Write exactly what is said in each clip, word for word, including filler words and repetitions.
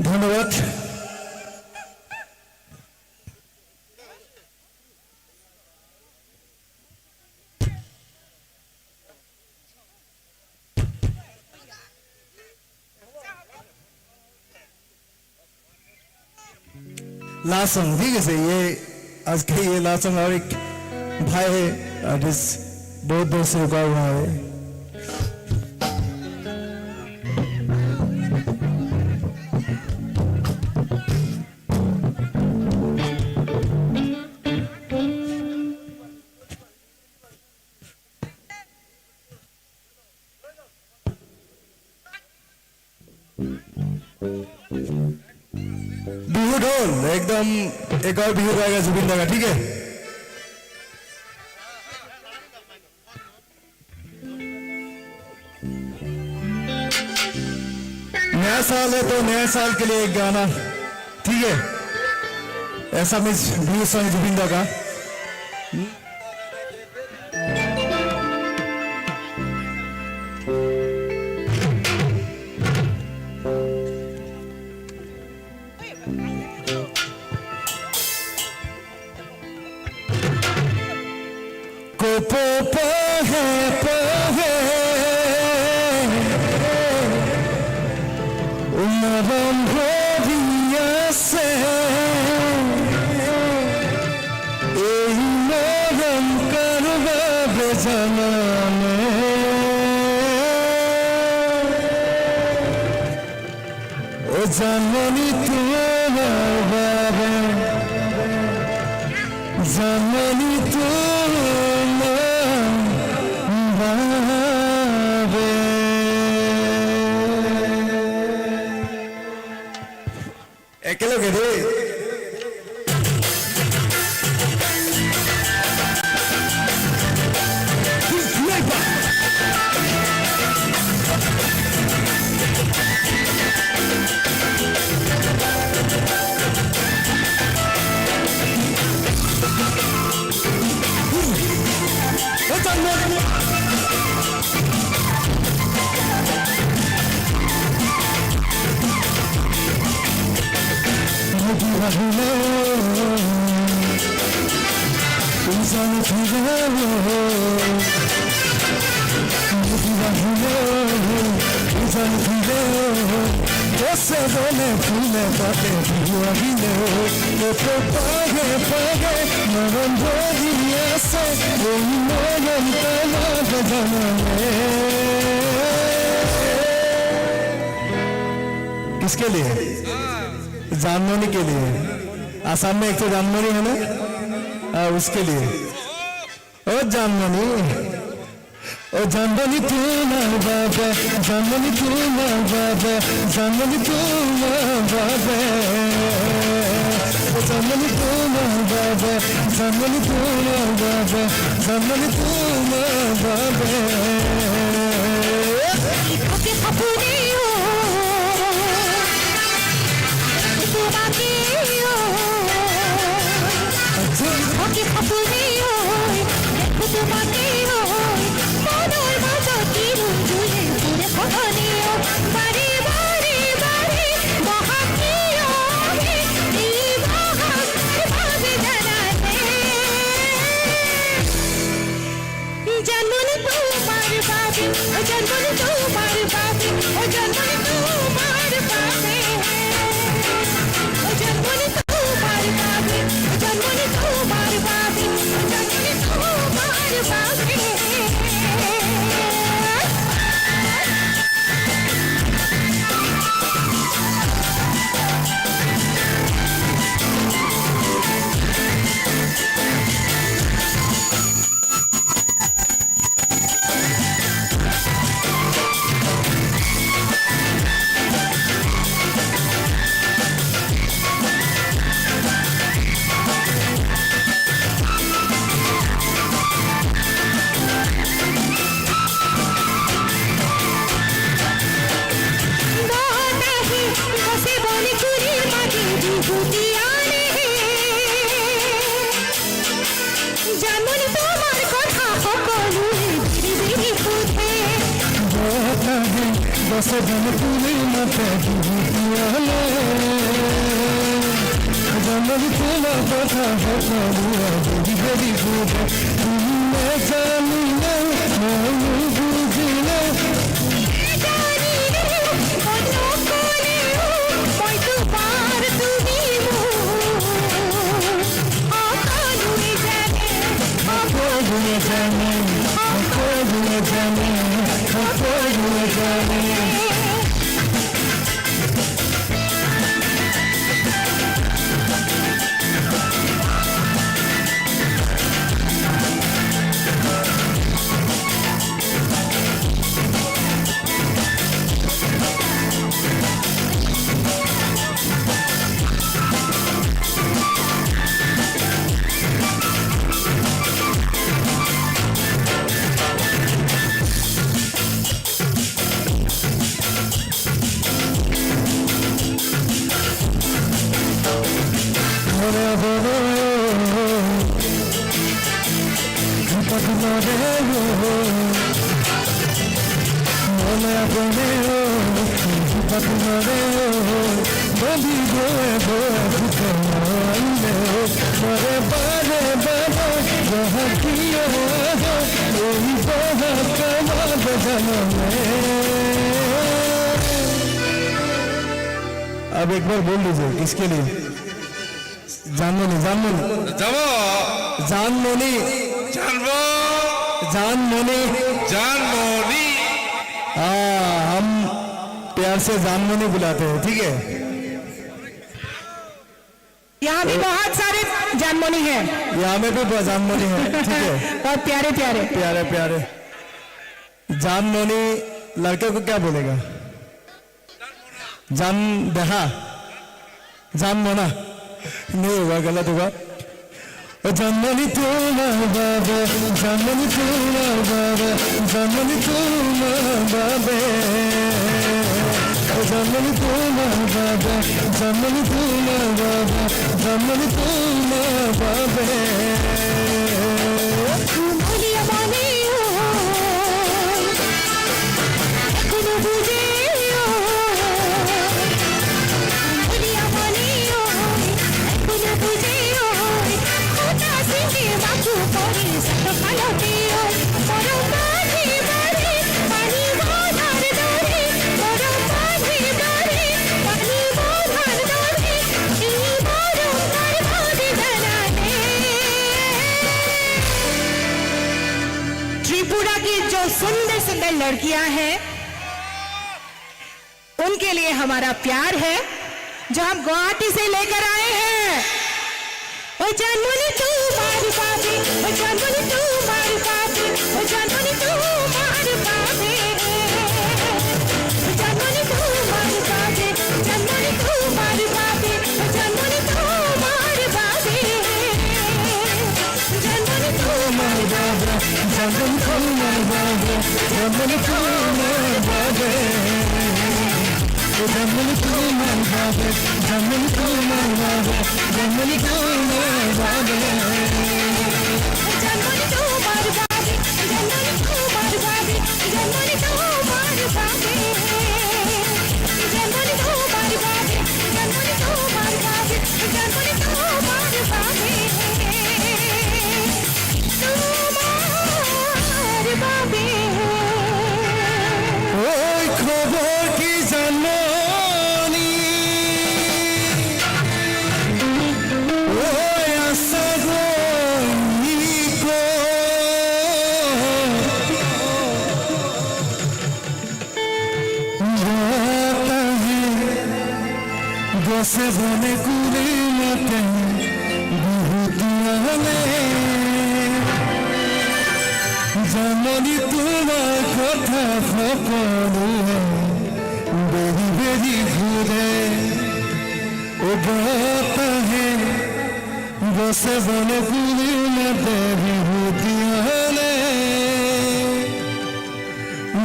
ধন্যবাদ। लासंग, ठीक है, ये आज के ये लासंग और एक भाई है, artist, बहुत बहुत शुभकामनाएं है। बिहू ढोल एकदम एक और बिहू गाएगा जुबिन दा का, ठीक है। नया साल है तो नया साल के लिए एक गाना, ठीक है, ऐसा मिस बिहू सॉन्ग जुबिन दा का। Ko po pa he pa he, umaram horiya se, ei moram karba be janane. O janmani tumar babe, janmani tumar babe. Ekeloge de. किसके लिए? जानमोनी के लिए। आसाम में एक तो जानमोनी है ना, हाँ, उसके लिए। ओ जानमोनी, ओ जानमोनी तुम्हार बाबे, जानमोनी तुम्हार बाबे, जानमोनी तुम्हार बाबे। ओ जानमोनी तुम्हार बाबे, जानमोनी तुम्हार बाबे, जानमोनी तुम्हार बाबे। জানমনি তোমার কথা সকলুই বিড়ি বিড়ি বুঝে। দশ জন পুরী মাতা বিড়ি পিয়ালে। জানমনি তোমার কথা সকলুই বিড়ি বিড়ি বুঝে। তুমি না জানিলে, মন বুঝিলে। জানিলে, মন করেও, মই তোমার তুমি মন। अब एक बार बोल दीजिए, किसके लिए? जानमोनी, जानमोनी। जब जानमोनी। जानमो। जानमोनी। जानमोनी। हाँ, हम प्यार से जानमोनी बुलाते हैं, ठीक है? यहाँ भी बहुत सारे जानमोनी हैं। यहाँ में भी ब-, जानमोनी है, ठीक है? बहुत प्यारे प्यारे। प्यारे प्यारे। जानमोनी लड़के को क्या बोलेगा? जान दहा, जान मोना। नहीं होगा, गलत होगा। ओ जान मोनी तू माँ बाबे, जान मोनी तू माँ बाबे, जान मोनी तू माँ बाबे। ओ जान मोनी तू माँ बाबे, जान मोनी तू माँ बाबे, जान मोनी तू माँ बाबे। की जो सुंदर सुंदर लड़कियां हैं, उनके लिए हमारा प्यार है, जो हम गुवाहाटी से लेकर आए हैं। ओ जानमनी तुम्हारी बाबी, ओ जानमनी तुम्हारी बाबी, ओ जानमनी तुम्हारी बाबी, ओ जानमनी तुम्हारी बाबी, ओ जानमनी तुम्हारी बाबी, ओ जानमनी तुम्हारी बाबी। Janmani tomar baba, janmani tomar baba, janmani tomar baba. Janmani tomar baba, janmani tomar baba, janmani tomar baba. Janmani tomar baba, janmani tomar baba, janmani tomar baba. Janmani tomar baba, janmani tomar baba, janmani tomar baba. Oi khobor ki janmani, oi asagoni ko. Jata hai, bose bone kuri mate, bihu diya le. Janmani tomar kotha hokolu hai, beri beri ghure. O jata hai, bose bone kuri mate, bihu diya le.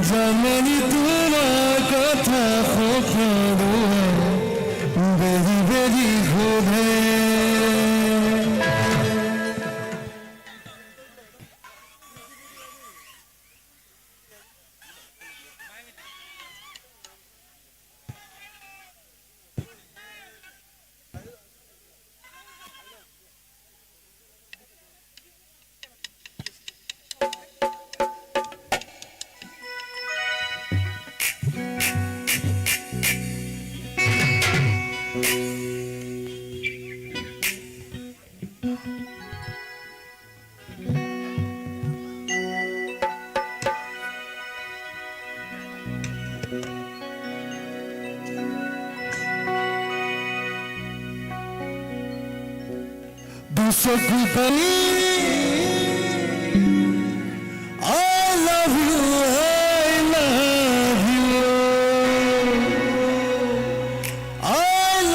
Janmani tomar kotha hokolu hai, beri beri ghure. Dusok bani, I love you, I love you. I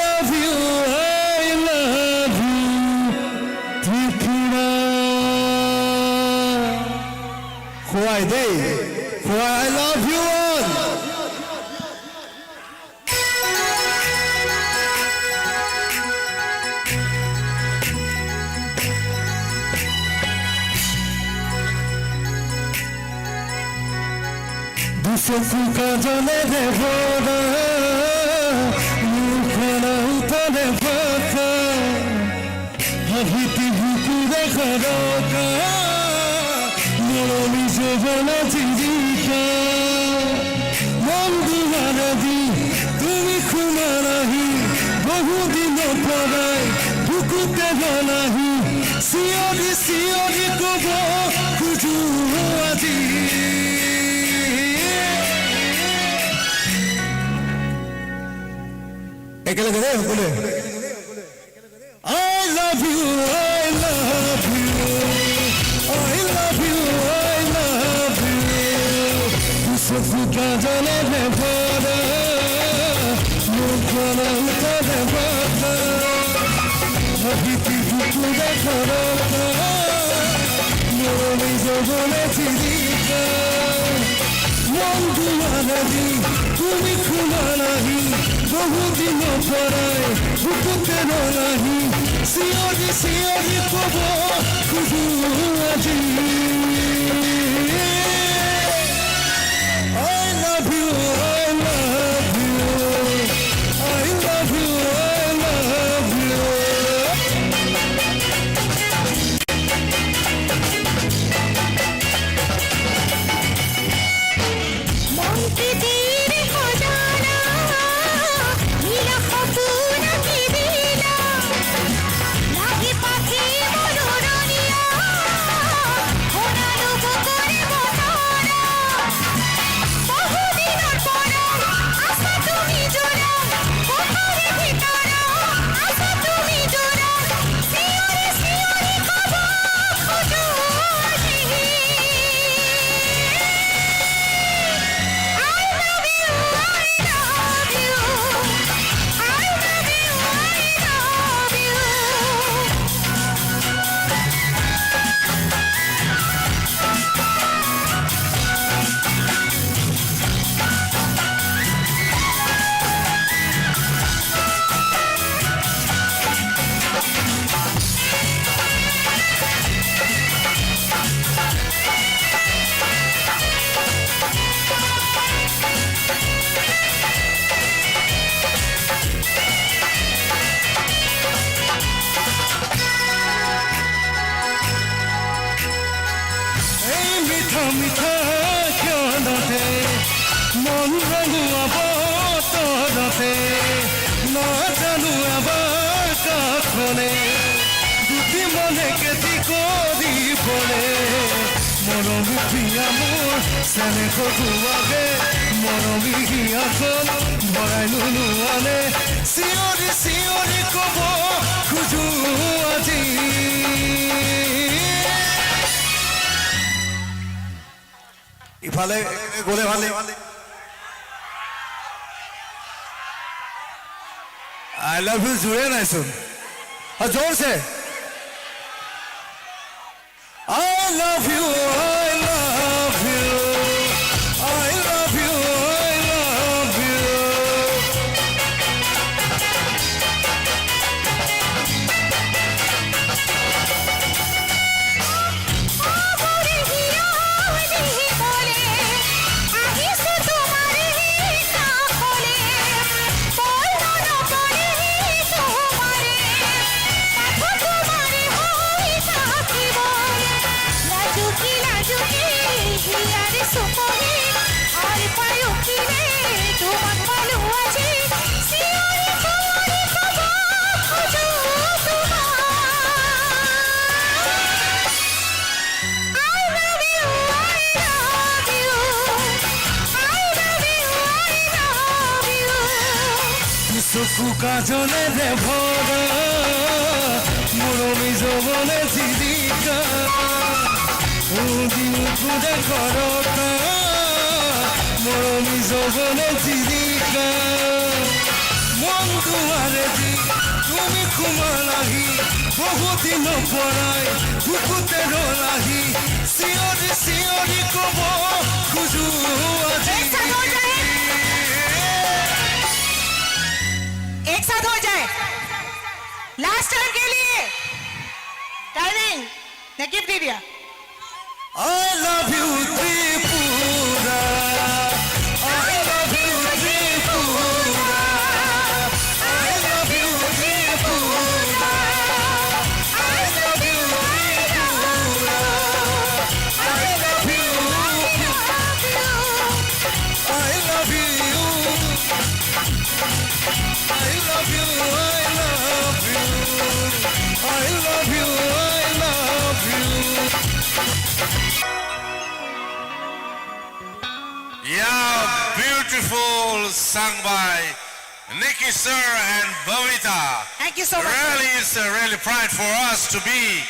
love you, I love you, Tripura. Khwai de, khwai, I love you all. Duso kuka jole de bora, mukha na uta de baka. Habiti buku de kharoka, moromi jogana jirika. Mon duara di, tumi khumanahi, bohu dino porai, buku te banahi, siori siori kobo kuju aji. Ekelege de, hokole. I love you, I love you, I love you, I love you. Duso kuka jole de bora, mukha na uta de baka. Habiti buku de kharoka, moromi jogana jirika. Mon duara di, tumi khumanahi, bohu dino porai, buku te banahi, siori siori kobo kuju aji. I love you, I love you, I love you, I love you. Piyamur sene ko duage monomi hiyakon borai nunu ane siori siori kobo kuju aji. Ifale gole phale. I love you, jure naisun. Ha, jor se. I love you, I love you. I love you, I love you. Suku kajone de bhora, moromi jobone jidika. Uji uku de korota, moromi jobone jidika. Mon duare di, tumi kumalahi, bohu dino porai, dukute rolahi, siori siori kobo kuju aji. Ek saath ho jaye. Ek saath ho jaye. Last time ke liye. Timing. Ne gift de diya. I love you, Tripura. I love you, Tripura. I love you, Tripura. I love you, Tripura. I love you, I love you. I love you. I love you, I love you. I love you, I love you. Yeah, beautiful song by Nikki sir and Bhavita. Thank you so much, sir. Really, it's a really pride for us to be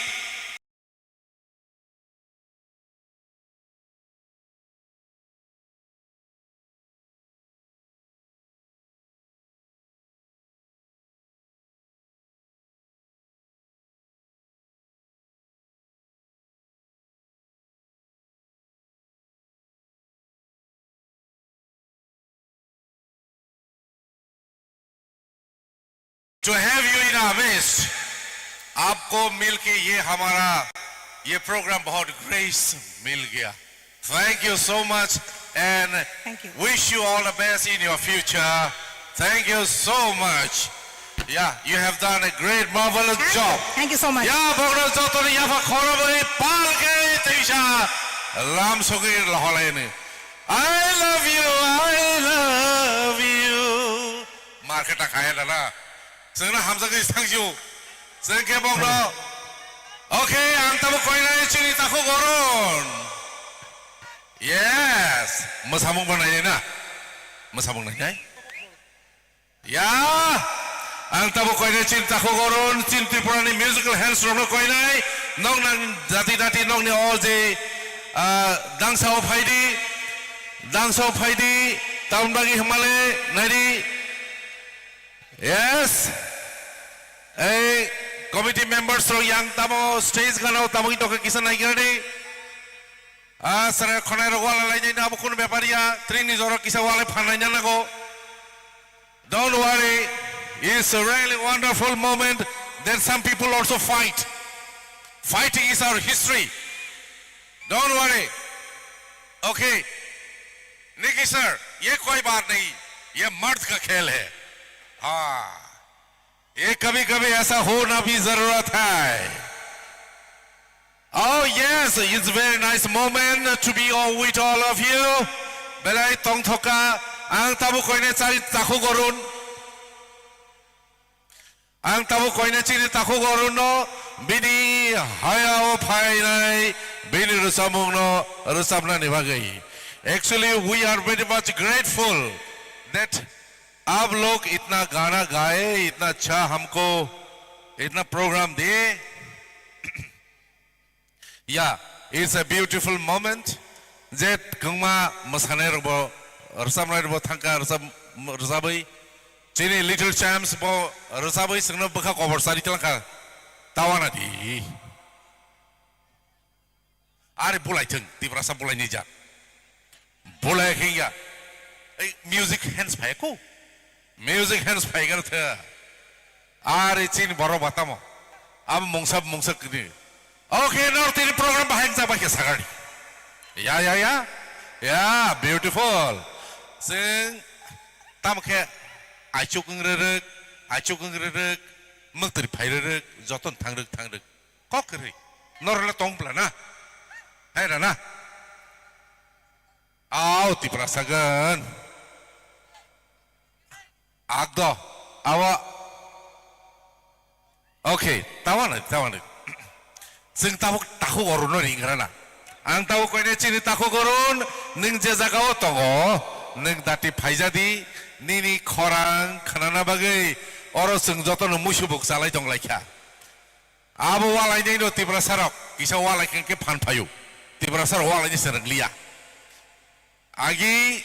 to have you in our midst. आपको मिलके ये हमारा ये प्रोग्राम बहुत ग्रेस मिल गया। Thank you so much and Thank you. Wish you all the best in your future. Thank you so much. Yeah, you have done a great, marvelous job. Thank you so much. Ya, bokno jotoni yapha khorobwi palke teisa lam sogwi laholaini. I love you, I love you. Market ta khaya dana. Sengna hamjagwi sangju. Sengke bokno. Okay, ang tabo koinai chini takhuk Arun. Yes, mwsamung bo nainai na? Mwsamung nainai? Ya, ang tabo koinai chini takhuk Arun, chini Tripura ni musical hands rokno koinai, nok nang jati jati nokni o je, ah, dangsa o phaidi, dangsa o phaidi, tamni bagwi hwnmale naidi. Yes, ei committee members rok yang tamo stage gana o tamo tongkha kisa naigradi. Ah, sir, khonai rok wala lainai na abo kunu bepar ya, trini jorok kisa wala phanai na nago. Don't worry, it's a really wonderful moment that some people also fight. Fighting is our history. Don't worry. Okay. Nikki sir, ये कोई बात नहीं, ये मर्द का खेल है। हाँ। ये कभी-कभी ऐसा होना भी जरूरत है। Oh yes, it's very nice moment to be all with all of you. Belai tongthokha, ang tabuk koine chari takhuk Arun. Ang tabuk koine chini takhuk Arun no bini hayao phainai bini rwchapmungno rwchapnani bagwi. Actually, we are very much grateful that आप लोग इतना गाना गाए, इतना अच्छा हमको इतना program दिए। Yeah, it's a beautiful moment. Je kwbangma mwsanairokbo, rwchapnairokbo thangkha, rwchap-, rwchapwi. Chini Little Champs bo rwchapwi chwngno bwkha kobor chari tlangkha. Tawana di. Ari bulai thung, Tiprasa bulai nijak. Bulai khengya. Ei, music hands phai ko. Music hands phai gar the. Ari chin borok batamo. Am mungsa mungsa kini. Okay, nor tini program bahai jak bai khe sagari. Ya, ya, ya. Ya, beautiful. Sing tam khe aichuk wng rerek, aichuk wng rerek, mwktwri phai rerek, joton thangrek thangrek. Kok kwrwi. Norok le tong bla na? Hai rana. Au, Tiprasa gan. Agdo. Awa. Okay, tawana, tawana. Chwng tabuk takhuk Arun no ring rana. Ang tabuk koine chini takhuk Arun, nwng je jaga o tongo, nwng dati phaijadi, nini khorang khnana bagwi, oro chwng jotono muisubuk chalai tong laikha. Abo walainaino Tiprasarok kisa walai khe khe phan phaio. Tiprasarok walaini se rwng liya. Agi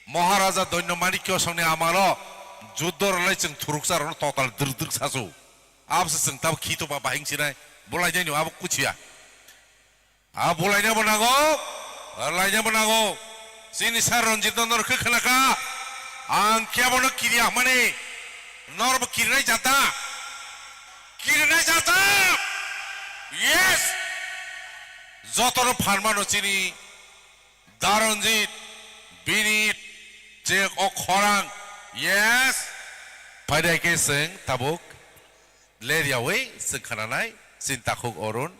Maharaja Doino Manikyo songni amalo juddo rwlai chwng thuruksa rokno total drwk drwk sasu. Abose chwng tabo khito ba bahing sinai bolainaino abo kuchiya. A bulaina bo nango, laina bo nango. Chini sir Ranjit no norok khe khna kha. Ang khe bono kiriya hwnmani. Norok bo kirinai jata. Kirinai jata. Yes. Jotono phan mano chini Da Ranjit, bini je o khorang. Yes. Phaidai khe chwng tabuk ler yawi chwng khnanai chini takhuk Arun.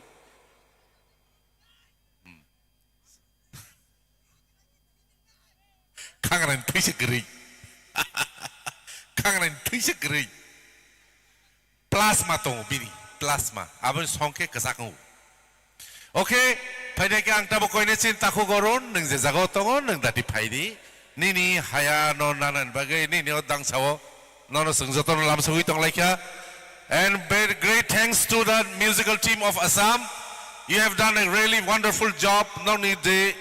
Khangrani thwisa kwrwi. Khangrani thwisa kwrwi. Plasma tongo bini, plasma. Aboni song khe kwchak wngo. Okay, phaidai khe ang tabuk koine chini takhuk Arun, nwng je jagao tongo, nwng dati phaidi. Nini haya no nanani bagwi, nini o dangsao. Nono chwng jotono lamsogwi tonglaikha. And very great thanks to the musical team of Assam. You have done a really wonderful job. Nokni je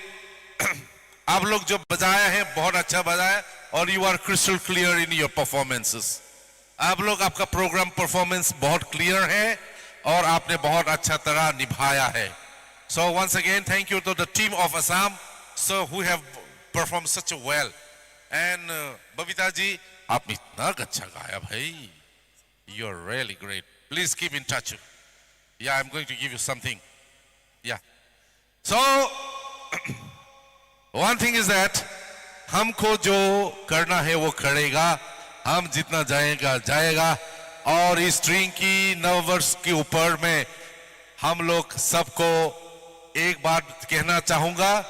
आप लोग जो बजाया है, बहुत अच्छा बजाया, और you are crystal clear in your performances. आप लोग, आपका प्रोग्राम परफॉर्मेंस बहुत क्लियर है और आपने बहुत अच्छा तरह निभाया है। So once again, thank you to the team of Assam, so who have performed such a well. And, uh, Babita जी, आपने इतना अच्छा गाया भाई। You're really great. Please keep in touch. Yeah, I'm going to give you something. Yeah. So, one thing is that हमको जो करना है वो करेगा, हम जितना जाएगा जाएगा। और इस ट्रिंकी नववर्ष के ऊपर में हम लोग सबको एक बात कहना चाहूँगा,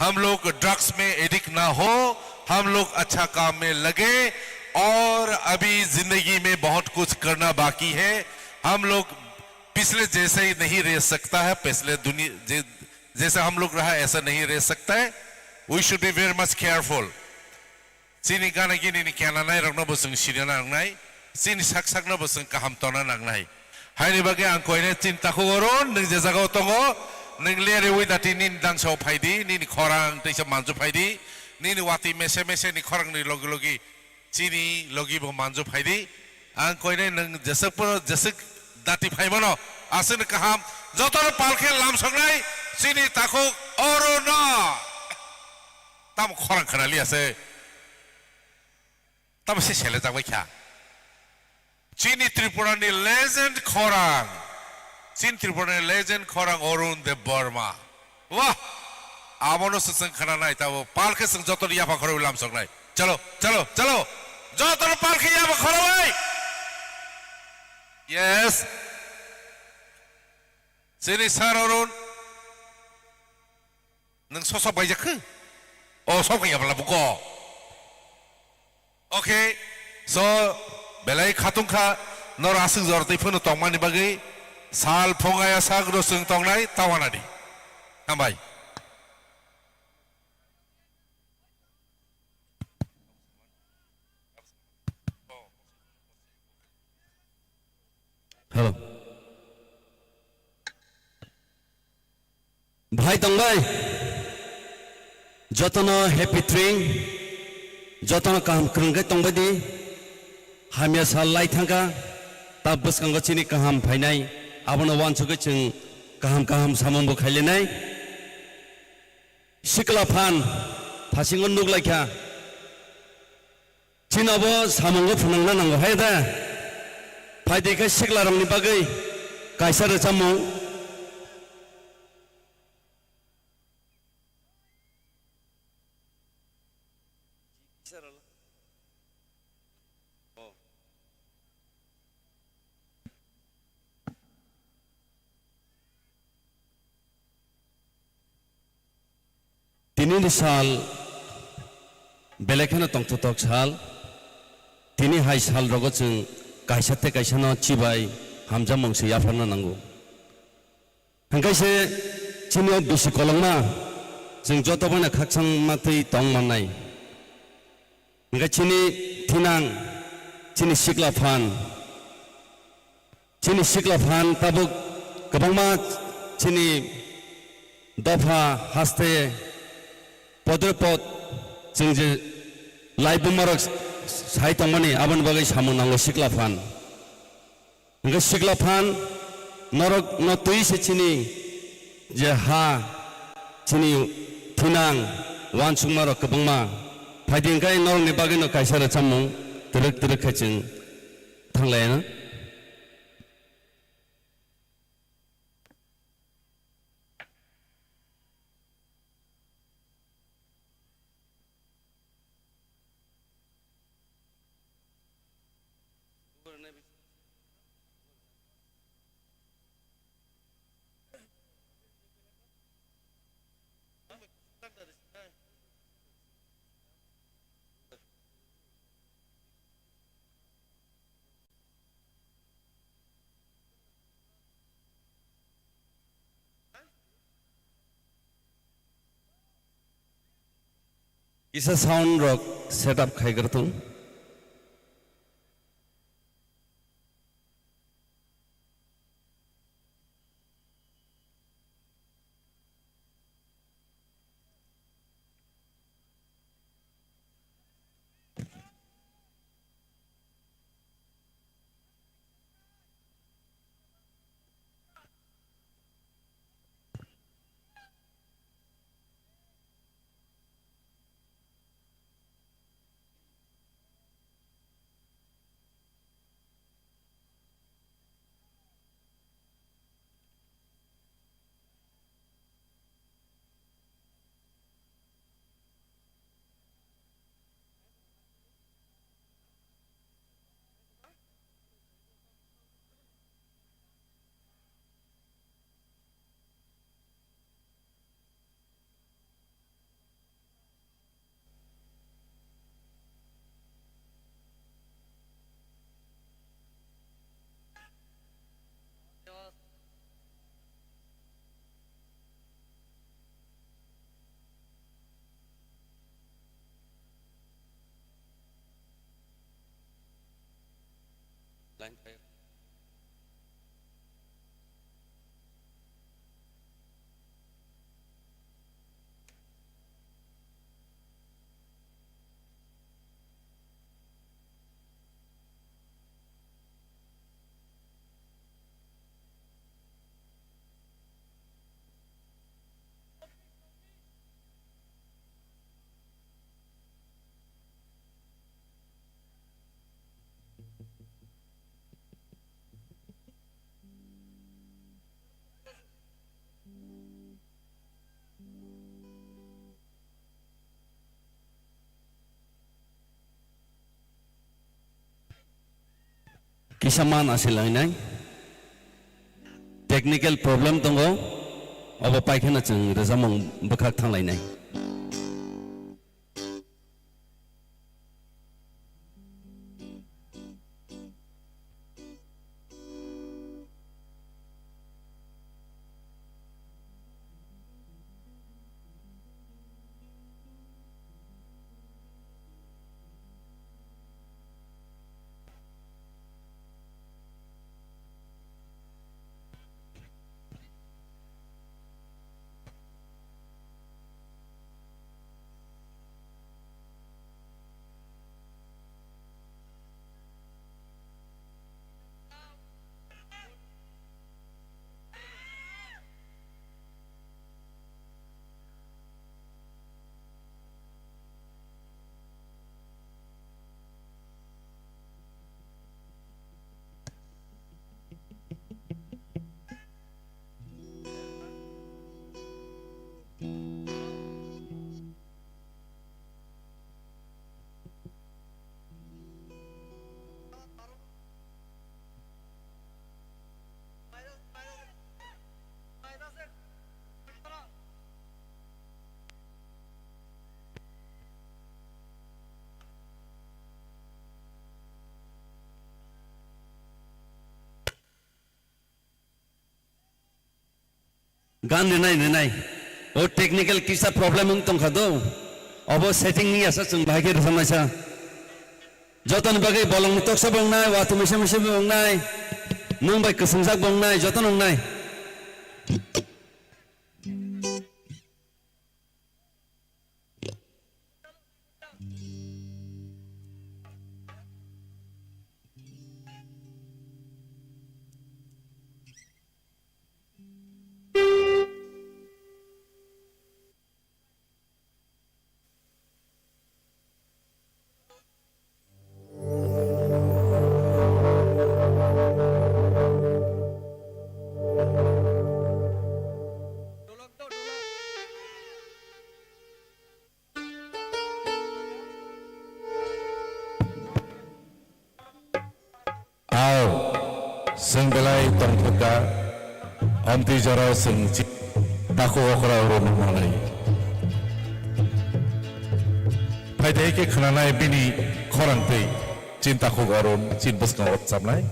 हम लोग ड्रग्स में एडिक्ट ना हो, हम लोग अच्छा काम में लगे। और अभी जिंदगी में बहुत कुछ करना बाकी है। हम लोग पिछले जैसे ही नहीं रह सकता है, पिछले दुनिया जे-, जैसा हम लोग रहा ऐसा नहीं रह सकता है। We should be very much careful. Chini gana gini ni kena nai rok no bo chwng sina nangnai, chini sak sak no bo chwng kaham tona nangnai. Haini bagwi ang koine chini takhuk Arun, nwng je jagao tongo, nwng lerwi dati nini dangsao phaidi, nini khorang teisa manju phaidi, nini watwi mese mese ni khorang ni logi logi chini logi bo manju phaidi. Ang koine nwng jeswk po, jeswk dati phaimano, aswkni kaham, jotono pal khe lamsoknai chini takhuk Arun no. Tamo khorang khna liya se. Tamo se sele jak bai kha. Chini Tripura ni legend khorang. Chini Tripura ni legend khorang Arun Debbarma. Wah! Abono se chwng khna nai tabo. Pal khe chwng joto ni yapha khoroi lamsok nai. Chalo, chalo, chalo. Joto ni pal khe yapha khoroi. Yes. Chini sir Arun. Nwng soso baijak khe? O, sok ya bala buko. Okay, so, belai khatung kha, nor aswk jor twi phano tongmani bagwi, sal phung aya sak rw chwng tongnai, tawana di. Hambai. Hello. Bhai tongbai, jotono happy train, jotono kaham kwrwng khe tongbai di. Hamya sal lai thangkha, ta bwskango chini kaham phainai, abono uansugwi chwng kaham kaham samungbo khailainai. Sikla phan thasingo nuk laikha. Chini abo samungo phunukna nango, hai da? Phaidi khe siklarokni bagwi kaisa rwchapmung. Tinini sal belai kheno tongthotok sal. Tini hai sal rogo chwng kaisa tei kaisa no chibai hamjakmung se yapharna nango. Hwnkhe se chini o bisi kolokma chwng joto boino khakchangma twi tong mannai. Hwnkhe chini thinang, chini sikla phan, chini sikla phan tabuk kwbangma chini dopha haste podre pod chwng je lai bumarok sai tongmani aboni bagwi samung nango sikla phan. Hwnkhe sikla phan norok no twi se chini je ha chini thinang uansukma rok kwbangma phaidi hwnkhe norokni bagwino kaisa rwchapmung twrwk twrwk khe chwng thanglaiano. Kisa sound rok setup khai gra thung. Line fire. Kisa man asil lainai. Technical problem tongo. Obo paikheno chwng rwchapmung bwkhak thanglainai. Gan rinai rinai. O technical kisa problem wng tongkha do. Obo setting ni asa chwng bahai khe rwchapnaisa. Jotoni bagwi bolongni toksa bo wngnai, watwi misa misa bo wngnai, nwng bai kwswngjak bo wngnai, jotono wngnai. Ao, chwng belai tongthokha, amtwi jorao chwng chi-, takhuk okra oro nukmanai. Phaidai khe khwnanai bini khorang twi, chini takhuk oro, chini bwskango rwchapnai.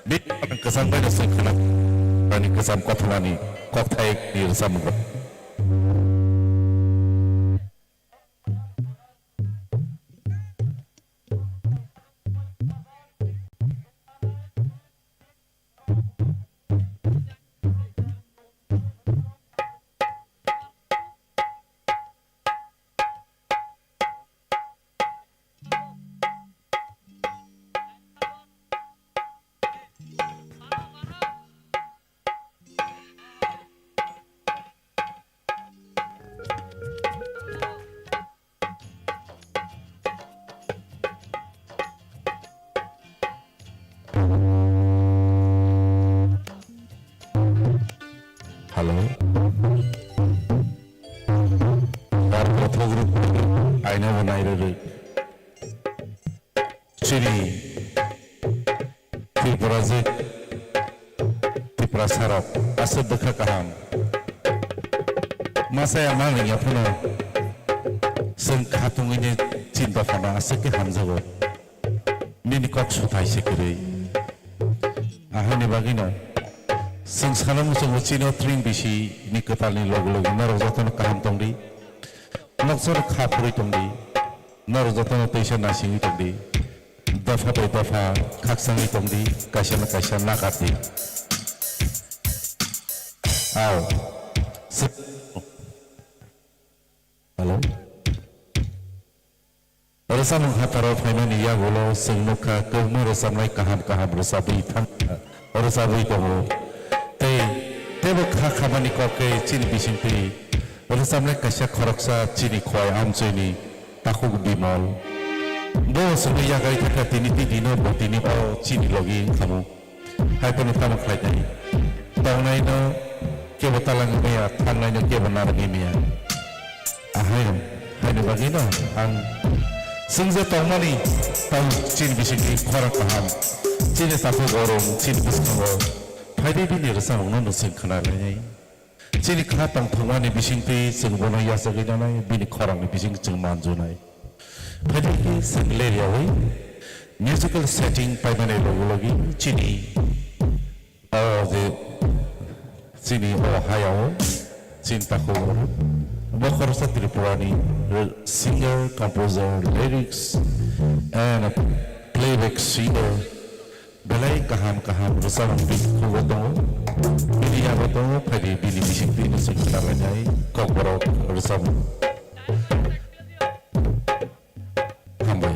Bini khorang kwchang bai no chwng khwna, ani kwcham kotholani kokthai ni rwchapmung. Hello. Bar kothok rwk aina bo nai rwrwi. Chini Tripura je, Tripura sarok aswk bwkha kaham. Masa ya mang ya phano chwng khatungwi ni chinta phano aswk khe hamjago. Nini kok suthai se kwrwi. Ahani bagwino chwng sana muchungo chini o tring bisi ni kwtal ni logi logi norok jotono kaham tongdi. Nokchar kha phurwi tongdi. Norok jotono teisa nasingwi tongdi. Dopha bai dopha khakchangwi tongdi, kaisa na kaisa nakardi. Ao. Hello. Rwchapmung hataro phaimani yagulo chwng nukha kwbangma rwchapnai kaham kaham rwchapwi thang, rwchapwi tongo. Tei teibo kha khamani kok khe chini bisingtwi rwchapnai kaisa khoroksa chini khowai amchoini takhuk Bimol. Bo chwngno yakarwi thangkha tini tini no bo tini o chini logi wngkhamu. Hai phano tamo khlai nai. Tongnai no kebo talang maya, thangnai no kebo narwgwi maya. Ahai rok, haini bagwi no ang chwng je tongmani tamo chini bisingni khorang kaham, chini takhuk orom, chini bwskango phaidi bini rwchapmungno nwswng khna lainai. Chini kha tongthokmani bisingtwi chwng bono yachagwi nanai, bini khorangni bising chwng manjunai. Phaidi khe chwng leryaui musical setting paimani logi logi chini o je chini o hayao chini takhuk bo khoroksa Tripurani singer, composer, lyrics and playback singer. Belai kaham kaham rwchapmung bini khugo tongo, bini yago tongo, phaidi bini bisingtwi no chwng khna lainai kokborok rwchapmung. Hambai.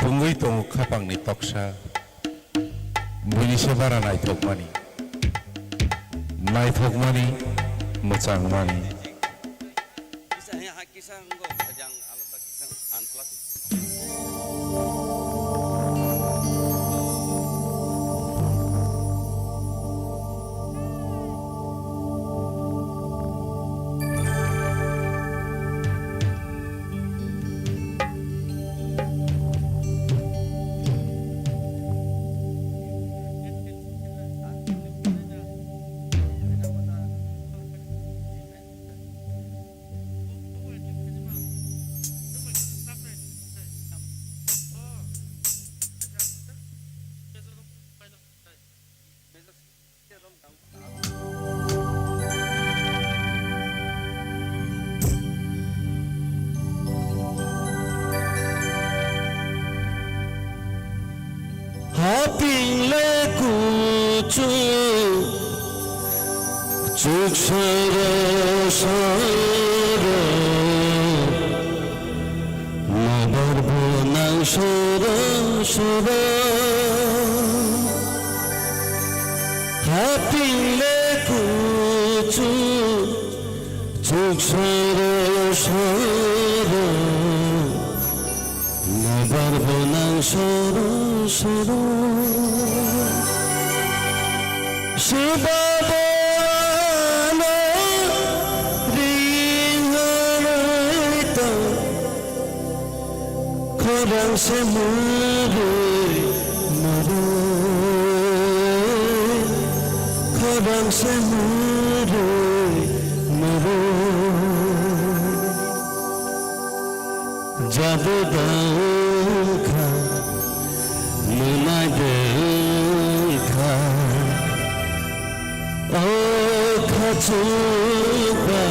Pungwi tongo khapangni toksa, buini se bara naithokmani, naithokmani, mwchangmani. Hapingle kuchuk, chuk soro soro, nobar bo nang soro soro. Hapingle kuchuk, chuk soro soro, nobar bo nang soro soro. Siba bo ano ring hai tong. Khorang se murui murui, khorang se murui murui. Jabu dangkha, mwnai dangkha. O khachukba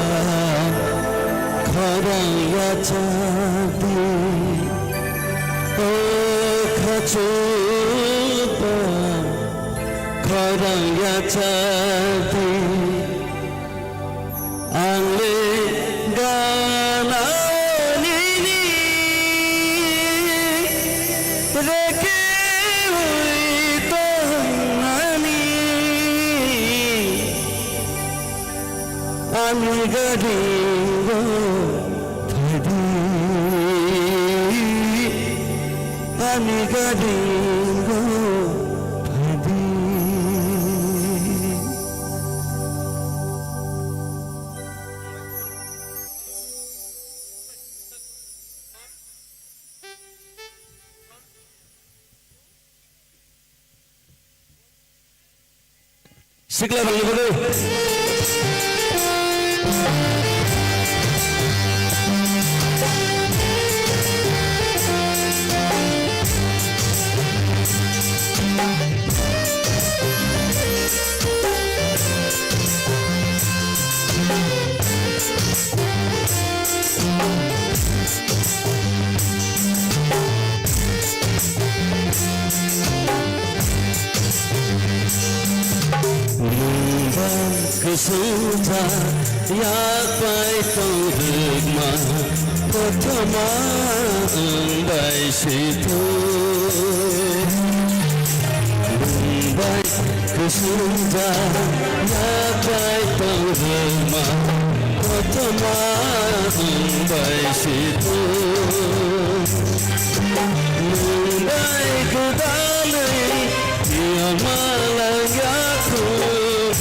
khorang yachakdi, o khachukba khorang yachakdi. Ang le gana nini reke ui tongnani. Ani gadingo phaidi, ani gadingo phaidi. Sikla rokni bagwi. Nwng bai kwswngcha yak pai tong rwkma, kothoma nwng bai se thung. Nwng bai kwswngcha yak bai tong rwkma, kothoma nwng bai se thung. Nwng bai gwdalwi tiyokma lang ya khu,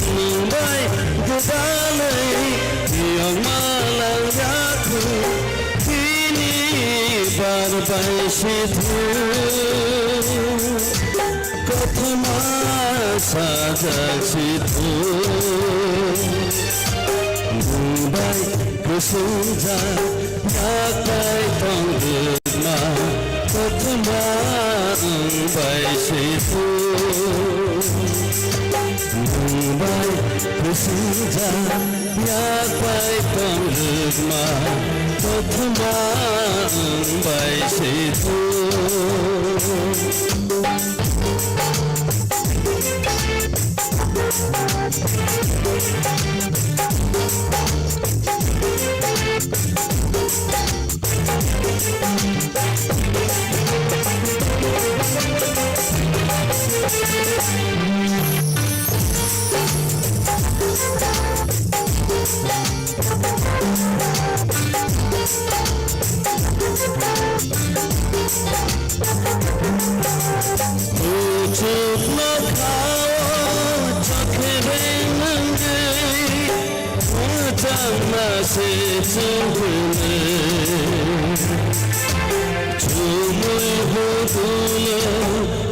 nwng bai gwdalwi tiyokma lang ya khu, tini bar bai se thung. Kothoma sajak si thung. Nwng bai kwswngcha yak pai tong rwkma, kothoma nwng bai se thung. Nwng bai kwswngcha yak pai tong rwkma, kothoma nwng bai se thung. Chumui budulo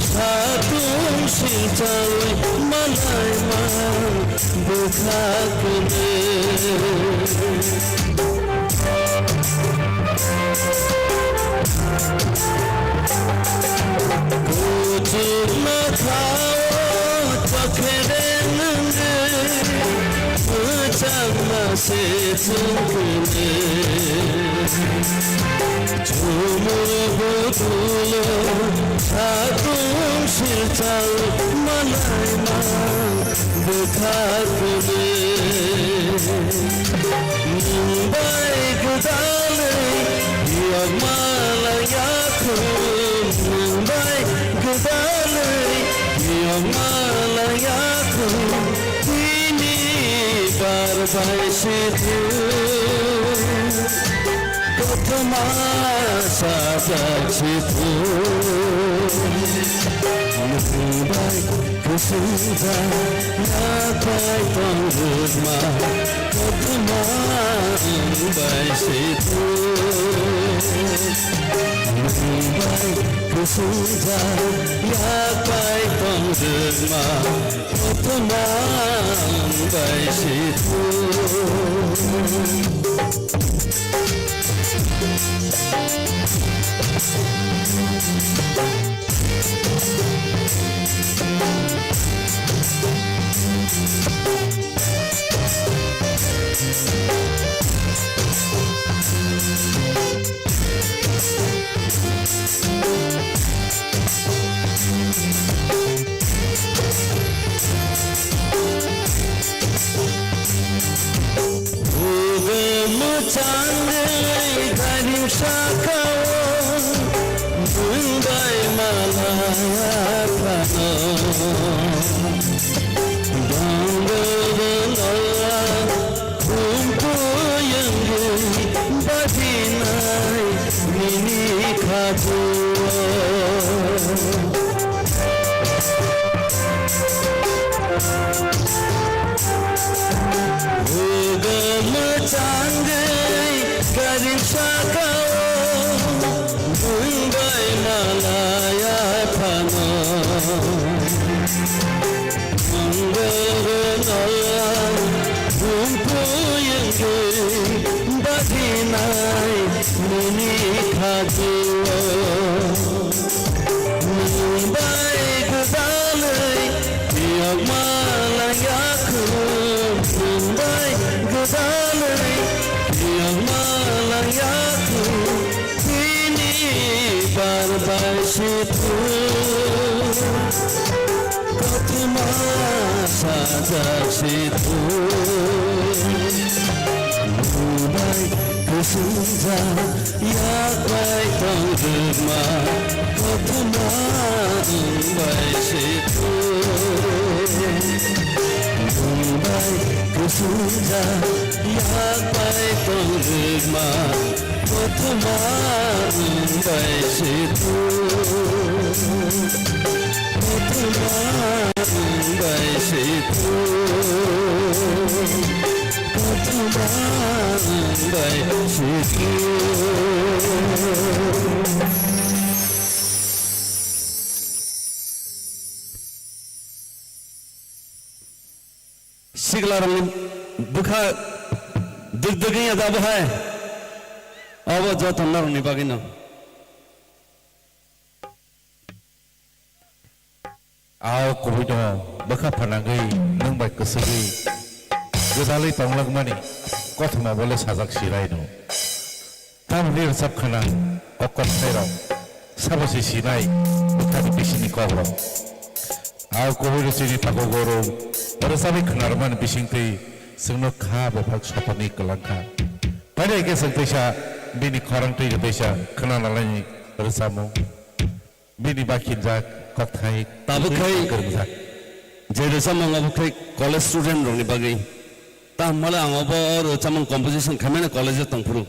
satung silchaui malai mang bwkha kwrwi. Kuchukma khao chokhere nungwi, mwchangma se chungkune. Chumui budulo satung silchal malai mang bwkha kwrwi. Nwng bai gwdalwi yokma laiya khum, nwng bai gwdalwi yokma laiya khum, tini bar bai se thung. Kothoma sajak se thung. Nwng bai kwswng jak yak bai tong rwkma, kothoma nwng bai se thung. Nwng bai kwswng jak yak bai tong rwkma, kothoma nwng bai se thung. Bugo mwchangwi gari sakao nwng bai malaya phano. Donggo donggo khumpu yungwi badinai nini khajuo. Bugo mwchangwi gari sakao nwng bai malaya phano. Nwng boro nola bumpu yungwi badinai nini khajuo. Nwng bai gwdalwi yokma laiya khum, nwng bai gwdalwi yokma laiya khum, tini bar bai se thung. Kothoma sajak se thung. Nwng bai kwswng jak yak bai tong rwkma, kothoma nwng bai se thung. Nwng bai kwswng jak yak bai tong rwkma, kothoma nwng bai se thung. Kothoma nwng bai se thung. Kothoma nwng bai se thung. Siklarokni bwkha dik dik wngya da bo hai? Obo joto norokni bagwino. Ao kubui no bwkha phanangwi nwng bai kwswgwi gwdalwi tonglakmani kothoma bole sajak siraino. Tamni rwchap khna kok kok khairok sabo se sinai bwkhani bisingni kokrok. Ao kubui rw chini takhuk oro rwchapwi khna rwmani bisingtwi chwngno kha bwphak sotonwi kwlang kha. Paidai khe chwng teisa bini khorang twi rw teisa khna nalaini rwchapmung. Bini bakhinjak kokthai tabuk khai kwrwngjak. Je rwchapmung obo khai college student rokni bagwi. Tamo le ang obo rwchapmung composition khaimani college o tongphuru.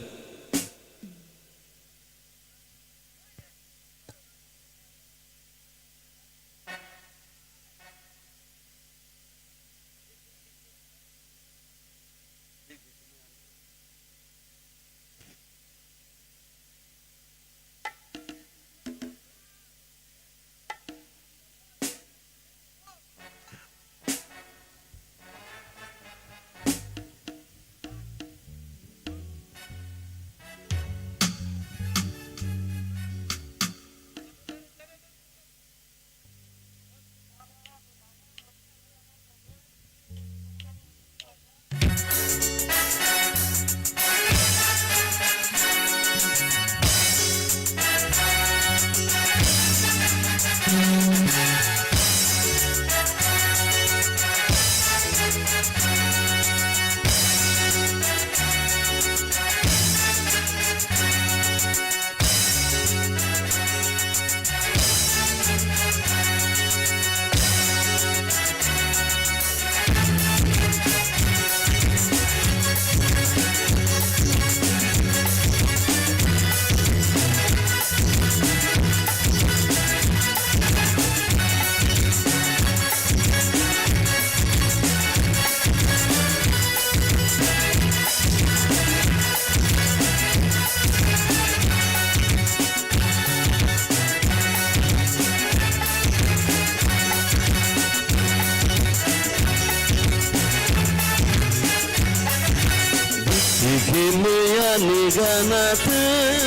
Maya ni gana tei,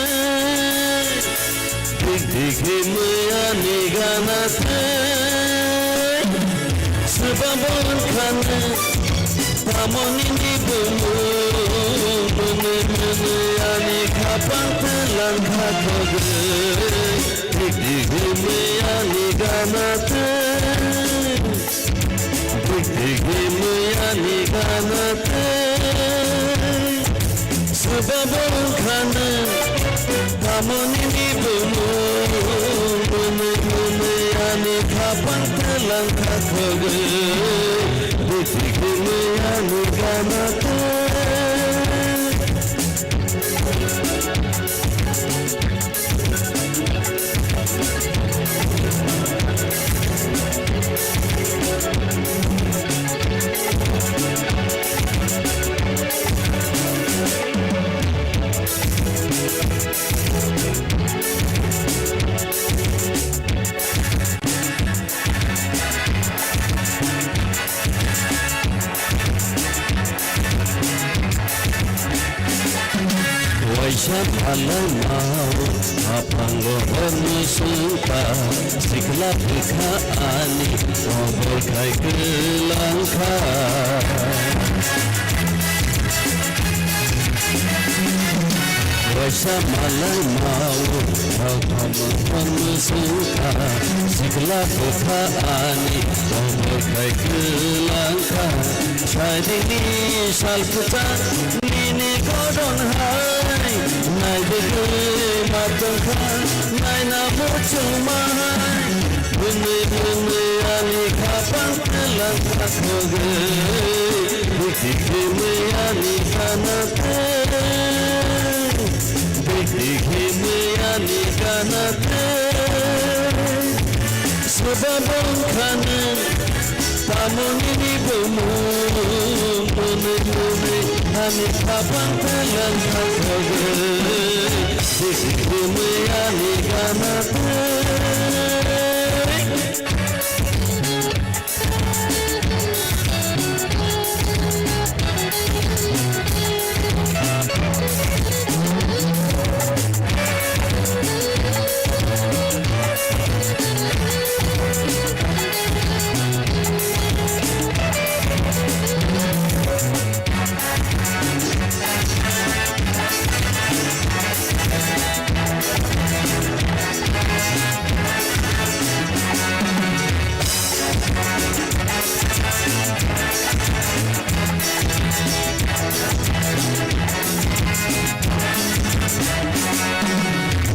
dik dik hi maya ni gana tei. Swbabon khani, tamoni ni bumu, mwnwi mwnwi ani khapang tei langkha khogwi. Dik dik hi maya ni gana tei. Dik dik hi maya ni gana tei, swbabon khani, tamoni ni bumu, mwnwi mwnwi ani khapang tei langkha khogwi. Dik dik hi maya ni gana tei. Waisa phalai mao, aphango horni sungkha, sikla bwkha ani, obor khai kwlangkha. Waisa malai mao, aphango horni sungkha, sikla bwkha ani, obor khai kwlangkha. Saidini sal kwchang nini godon hai, naibigwi ma tongkha, naina muchungma hai. Mwnwi mwnwi ani khapang twlang kha khogwi, bwtwi khimwi ani gana tei. Bwtwi khimwi ani gana tei. Swbabon khani, tamoni ni bumu, mwnwi mwnwi ani khapang twlang kha khogwi. Bwtwi khimwi ani gana tei.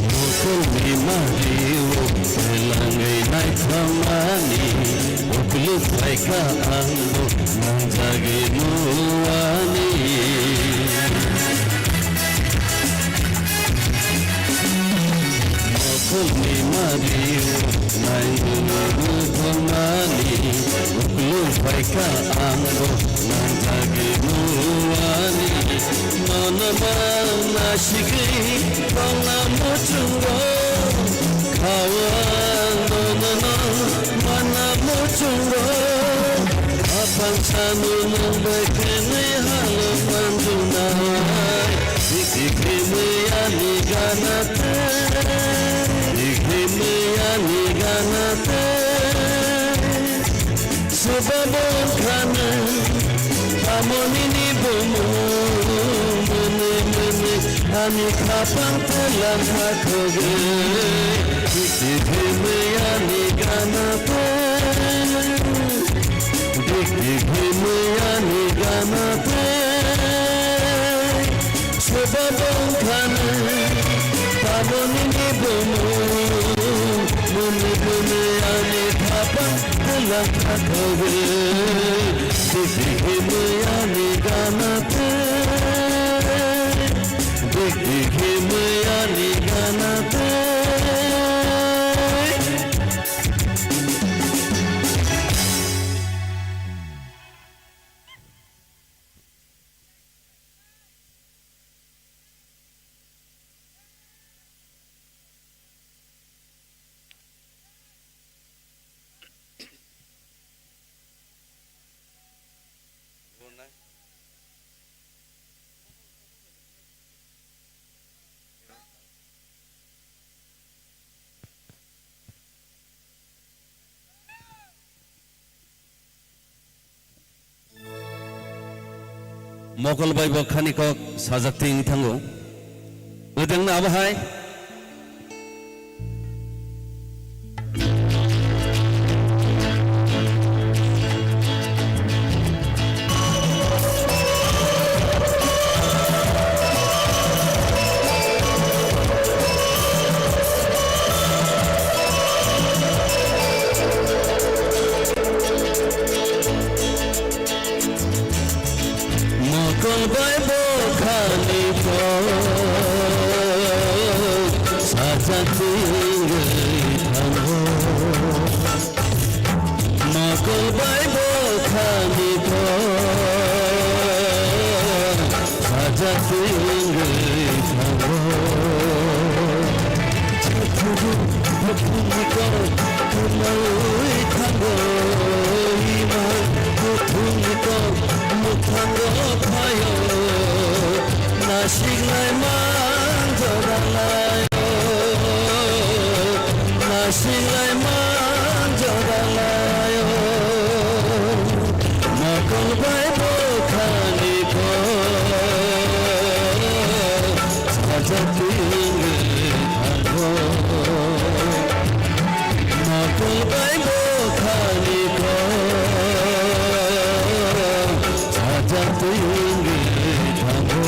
Mokolni mari-o twlangwi naithamani, ukluk phaikha angbo nangjagwi nuwani. Mokolni mari-o nainwi muthungmani, ukluk phaikha angbo nangjagwi nuwani. Nono manna sigwi tongna muchungo, khawa nono manna muchungo. Aphang sanu nwng bai khenwi halo manjunai. Dik dik himwi ani gana tei, dik himwi ani gana tei. Swbabon khani, tamoni ni bumu, mwnwi mwnwi ani khapang twlang kha khogwi. Dik dik himwi ani gana tei, dik dik himwi ani gana tei. Swbabon khani, tamoni ni bumu, mwnwi mwnwi ani khapang twlang kha khogwi. Dik dik himwi ani gana tei, dik dik himwi ani gana tei. Mokol bai bo khani kok sajak twi wng thango. Wngtangno abo hai. Mokol bai bo khani kok sajak twi wngwi thango. Mokol bai bo khani kok sajak twi wngwi thango. Jephuru bukhukni kok kwmawi thango, ima bukhukni kok mwkhango phaio, nasiknai man jora laio, nasiknai man jora laio. Mokol bai bo khani kok sajak twi wngwi thango. Mokol bai bo khani kok sajak twi wngwi thango.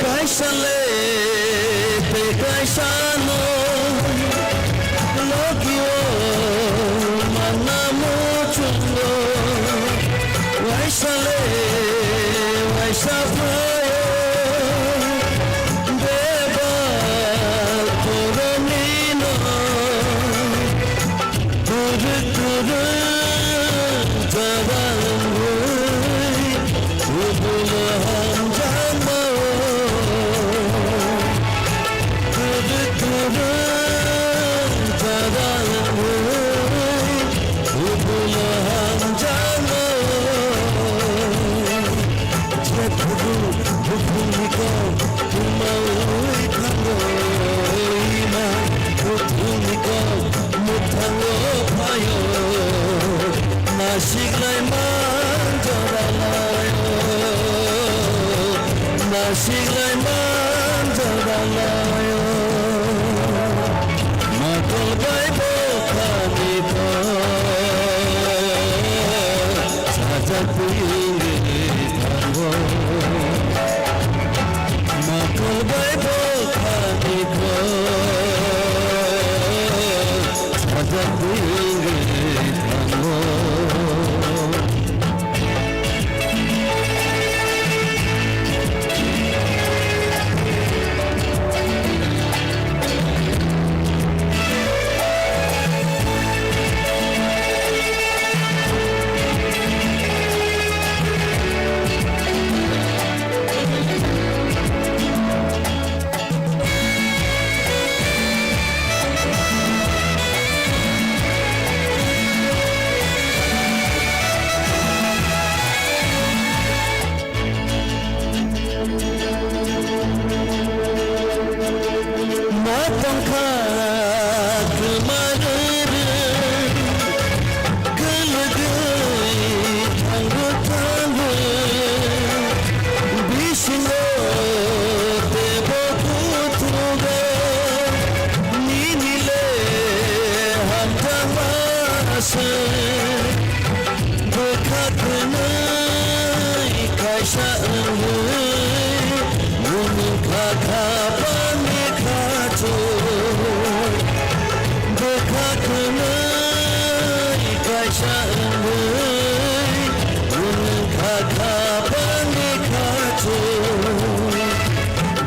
Kaisa le tei kaisa no logi o manna muchungo. Waisa le waisa phaio bebak boroni no. Kwrwk kwrwk jora wngwi kubun hamjakma-o. Kwrwk kwrwk jora wngwi kubun hamjakma-o. Jephuru bukhukni kok kwmawi thango, ima bukhukni kok mwkhango phaio, nasiknai man jora laio, nasiknai man jora laio. Mokol bai bo khani kok sajak twi wngwi thango. Mokol bai bo khani kok sajak twi wngwi thango. Ma tongkha kwmani rwng, kwlwgwi thango thango, bisingo teibo kuthugo, nini le hamjakma se. Bwkha kwnwi kaisa wngwi nwng kha kha bangni khachu. Bwkha kwnwi kaisa wngwi nwng kha kha bangni khachu.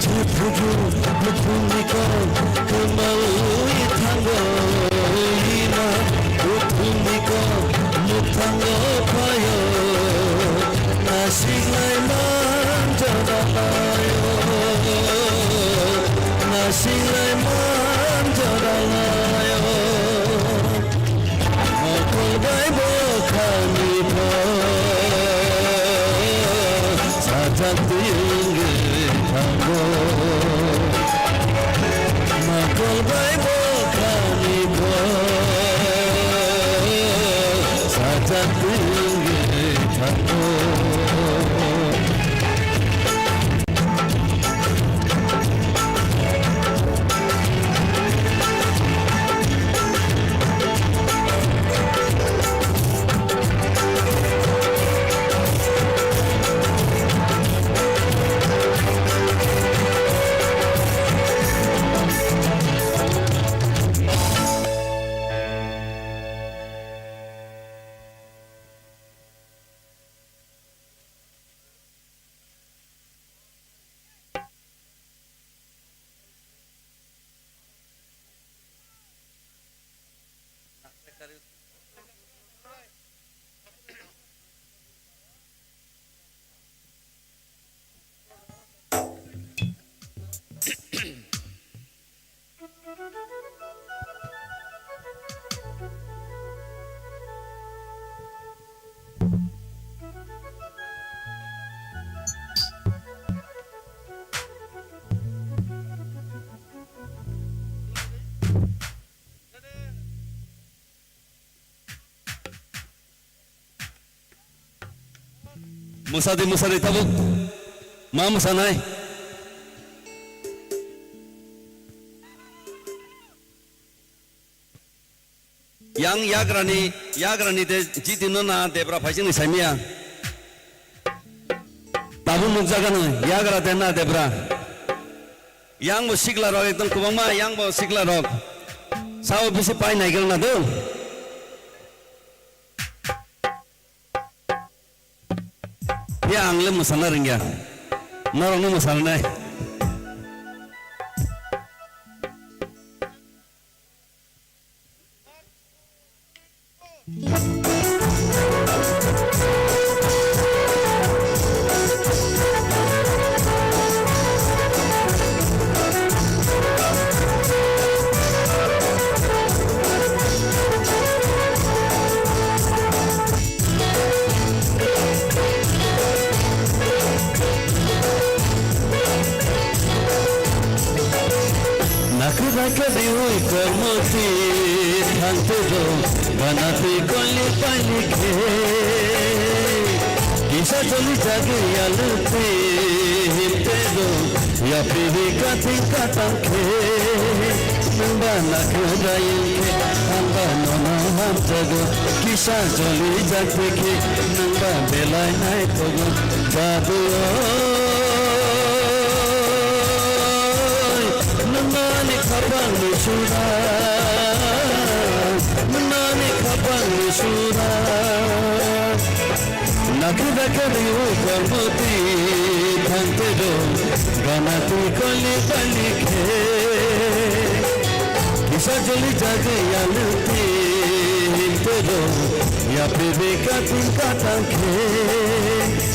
Jephuru bukhukni kok kwmawi Nasinglai man jora laio, nasinglai man jora laio. Mokol bai bo khani pho, sajak twi wngwi thango. Mokol bai bo khani pho, sajak twi wngwi thango. Mwsadi, mwsadi tabuk ma mwsanai. Yang yagrani, yagrani de jidino na debra phaisingni saimia. Tabuk nukjagano yagra de na debra. Yang bo sikla rok ekdom kwbangma, yang bo sikla rok. Sao bisi pai naigrana do. Phiya ang le mwsana rwngya. Norokno mwsanai. Nakhwra khe riui kormo twi thangtwiro, gana twi koli paili khe. Kisa choli jagwi yalu twi himtwiro, yapri hi kathing katang khe. Nwng ba nakhwra wng khe, ang ba nono hamjago. Kisa choli jak twi khe, nwng ba belai naithogo. Jadu oi, nwng ani khapang ni sura, nwng ani khapang ni sura. Nakhwra khe riui kormo twi thangtwiro, gana twi koli bali khe. Kisa choli jagwi yalu twi himtwiro, yapri beka twi katang khe.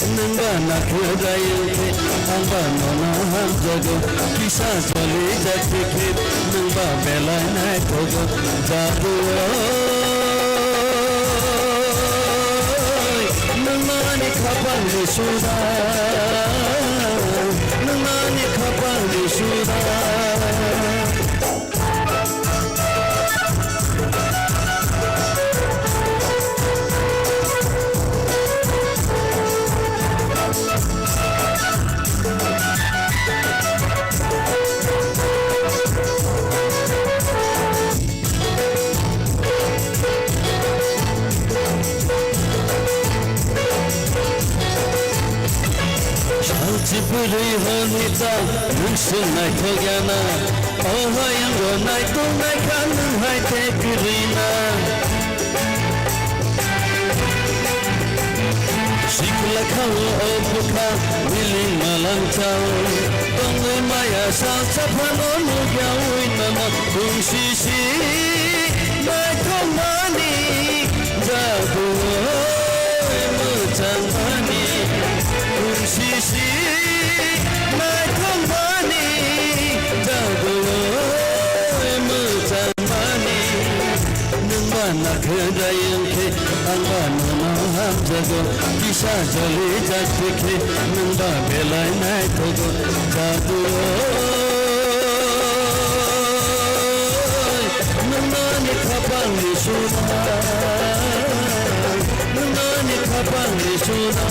Nwng ba nakhwra wng khe, ang ba nono hamjago. Kisa choli jak twi khe, nwng ba belai naithogo. Jadu oi, nwng ani khapang ni sura, nwng ani khapang ni sura. Salchi bwrwi hwnwi ta nwng swng naithok ya na, o hayung o naitok naikha nwng hai tei kwrwi na. Sikla khao o bwkha miling malang chao, tongwi maya sal saphano nukyaui nono tungsisi naithokmani jadu oi mwchangmani. Kisa joli jak tikhe nwng ba belai naithogo jadu oi, nwng ani khapang ni sura, nwng ani khapang ni sura.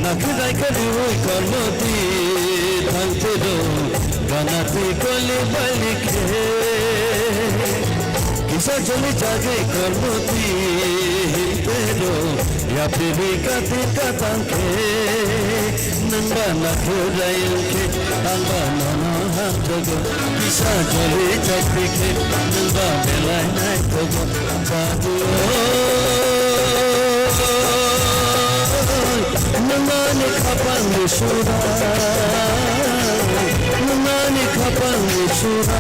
Nakhe daikha riui kormoti thangte do, gana twi koli bali khe. Kisa joli jagwi kormoti hinte do, yapri katin katang khe. Nwng ba nakhe rayung khe, ang ba nono hamjago. Kisa joli jak tikhe, nwng ba belai naithogo. Jadu oi, nwng ani khapang ni sura, nwng ani khapang ni sura.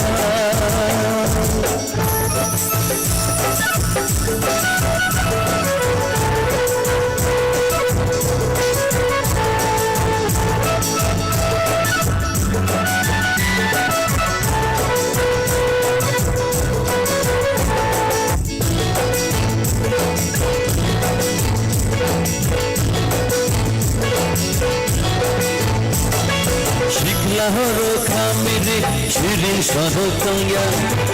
Sikla horo khamiri siring sorok tongya,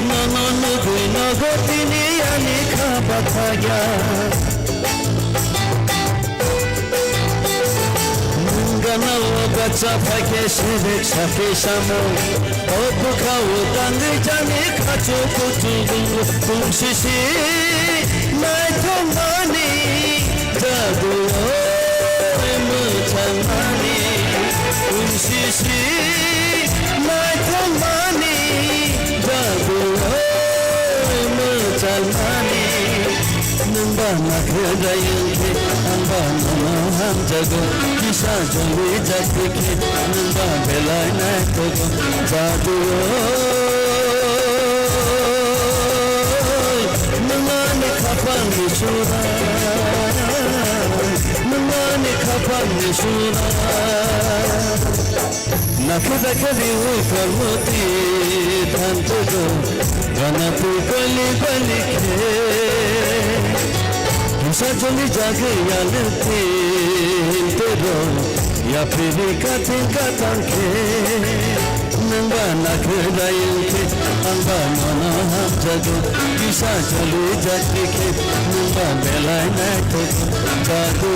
nono nugui nogo tini ani kha bathagya. Nung gana o bacha phaikhe sebek sakhe samo. O bwkha o tangwi jani khachu kuchu gungo tung sisi naithokmani jadu oi mwchangmani tung sisi naithokmani jadu oi mwchangmani. Nwng ba nakhe rayung khe, ang ba nono hamjago. Kisa joli jak tikhe, nwng ba belai naithogo. Jadu oi, nwng ani khapang ni sura, nwng ani khapang ni sura. Nakhe dakhe riui kormoti thantogo, gana twi koli bali khe. Kisa joli jagwi yalwk tintero, yapri katin katang khe. Nwng ba nakhe rayung khe, ang ba nono hamjago. Kisa joli jak tikhe, nwng ba belai naithogo. Jadu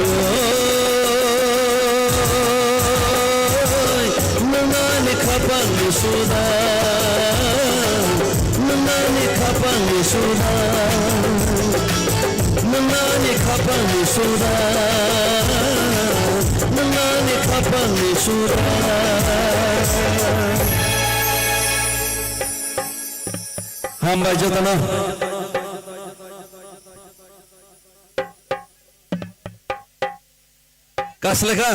oi, nwng ani khapang ni sura, nwng ani khapang ni sura, nwng ani khapang ni sura, nwng ani khapang ni sura. Hambai jotono. Kaslekha.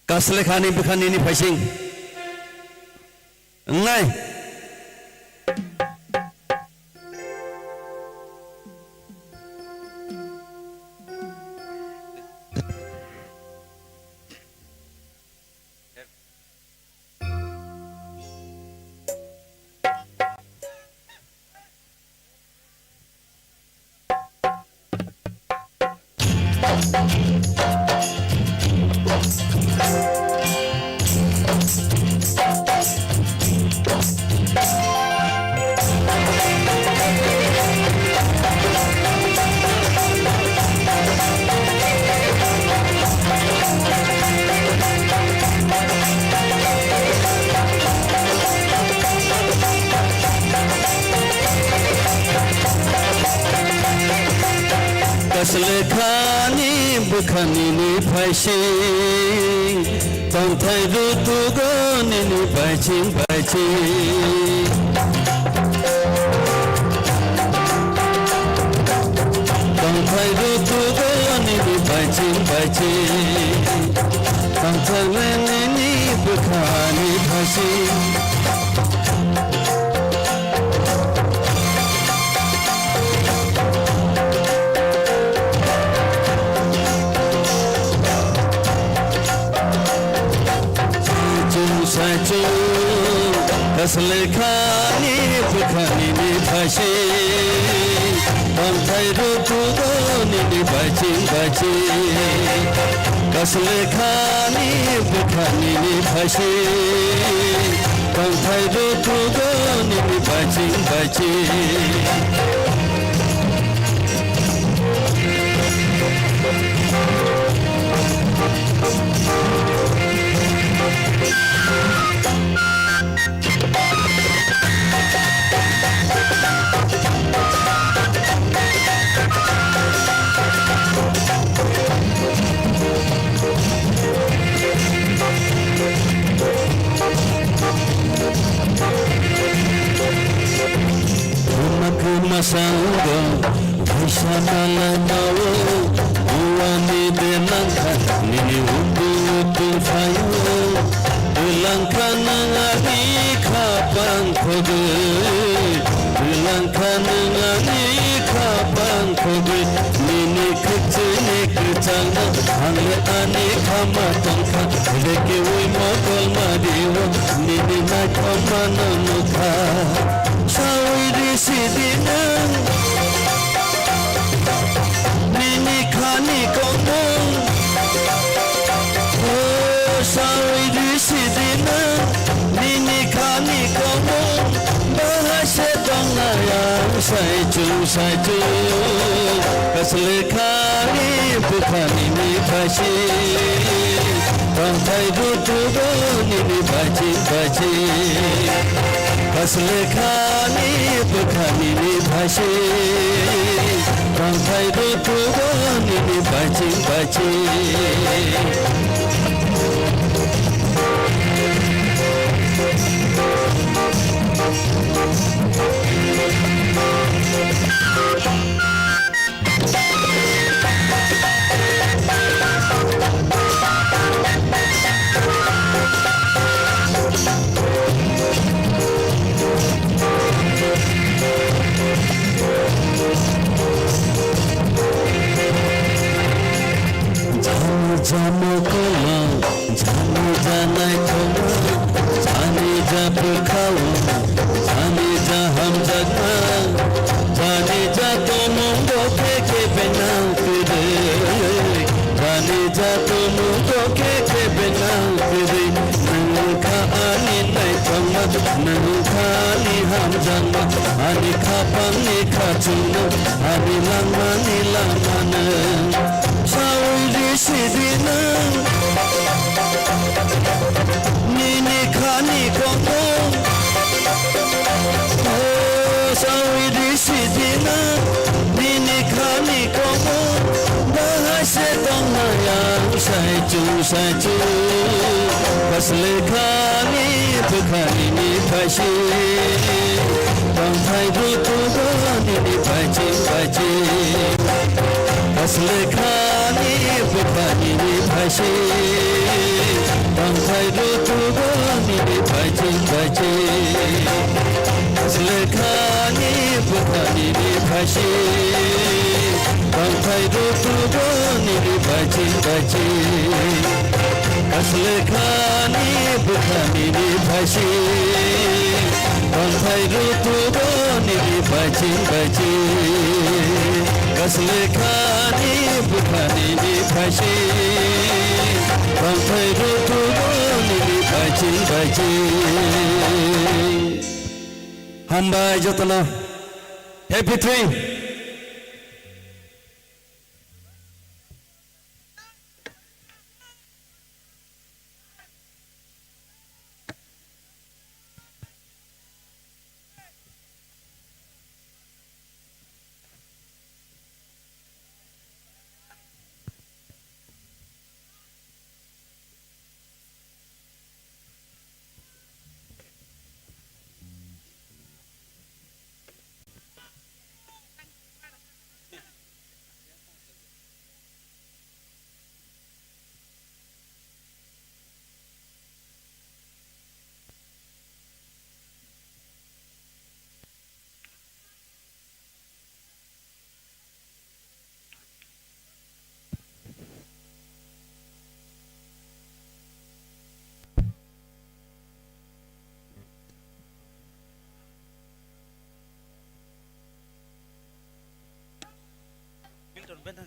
Kaslekha ni bwkha nini phaising. Wngnai. Kaslekha ni bwkha nini phaising, tongthai rutugo nini baiching baiching. Tongthai rutugo nini baiching baiching. Tongthai le nini bwkha ni phaising. Kaslekhani bwkhani ni phaisi, tongthai rutugo nini baiching baiching. Kaslekhani bwkhani ni phaisi, tongthai rutugo nini baiching baiching. Kwma kwma sango, waisa malai mao, uani de nangkha, nini utu utu phaio. Bwlangkha nwng ani khapang khogwi, bwlangkha nwng ani khapang khogwi, nini kwchwini kwchangno ang le ani khama tongkha, bekeui mokol mario, nini naithok mano nukha. Saui risi di nwng, nini khani kongmung. O saui risi di nwng, nini khani kongmung. Bahai se tongnai ang saichung saichung. Kaslekhani bwkhani ni phaisi, tongthai rutugo nini baiching baiching. Kaslekhani bwkhani ni phaisi, tongthai rutugo nini baiching baiching. Jani jamo kolang, jani janai thoma, jani ja bwkhao, jani ja hamjakma, jani ja tomungo khe khe benang kwrwi, jani ja tomungo khe khe benang kwrwi. Nwng kha ani naithokma, nwng kha ani hamjakma, ani khapangni khachukma, ani langmani lama nwng. Saui risi di nwng, nini khani kongmung. O saui risi di nwng, nini khani kongmung. Bahai se tongnai ang saichung saichung. Kaslekhani bwkhani ni phaisi, tongthai rutugo nini baiching baiching. Kaslekhani bwkhani ni phaisi, tongthai rutugo nini baiching baiching. Kaslekhani bwkhani ni phaisi, tongthai rutugo nini baiching baiching. Kaslekhani bwkhani ni phaisi, tongthai rutugo nini baiching baiching. Kaslekhani bwkhani ni phaisi, tongthai rutugo nini baiching baiching. Hambai jotono. Happy three. Hello.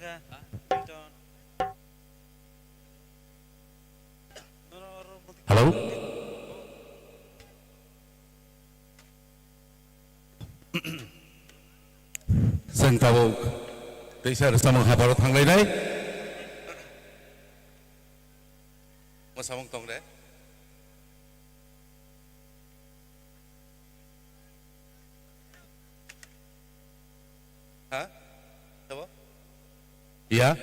Chwng tabuk teisa rwchapmung haparo thanglainai. Mwsamung tong de. Ha? Tabo? Ya.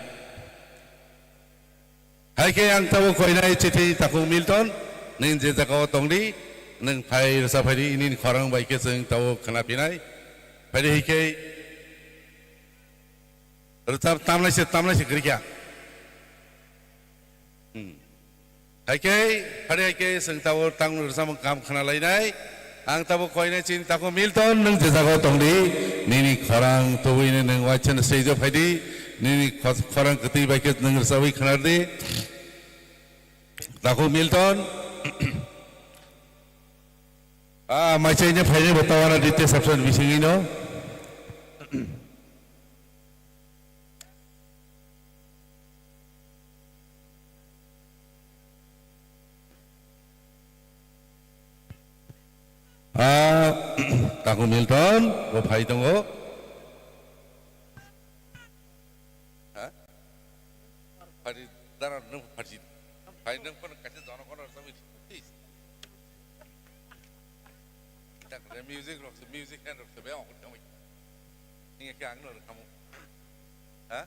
Hai khe ang tabo koinai chithi takhuk Milton, nwng je jagao tongdi, nwng phai rwchap phaidi, nini khorang bai khe chwng tabo khna phinai. Phaidi hai khe rwchap tamnai se, tamnai se kwrwi kha. Hmm. Hai khe, phari hai khe, chwng tabuk tang rwchapmung kam khna lainai. Ang tabuk koinai chini takhuk Milton, nwng je jagao tongdi, nini khorang tubui ni nwng waisa seijo phaidi, nini khos-, khorang kwtwi bai khe nwng rwchabwi khna rwdi. Takhuk Milton, ah, maichai ni phainai bo tawana di te sabsan bisingino. Ah, takhuk Milton, bo phai tongo. Ha? Phari dara nwng phari. Phai nwng phano kaisa jono kono sawi. Kita kre music rok se, music hand rok se be ong kamo. Ninge khe ang no kamo. Ha?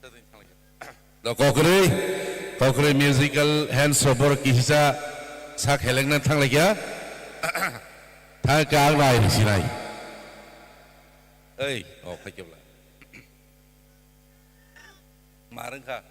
Tadin thang lagi. Do kokrwi, kokrwi musical hands rok borok kisa sak helengna thang lagi ya. Thang ka ang nai sinai. Ei, oh, khaikebla. Marwng kha.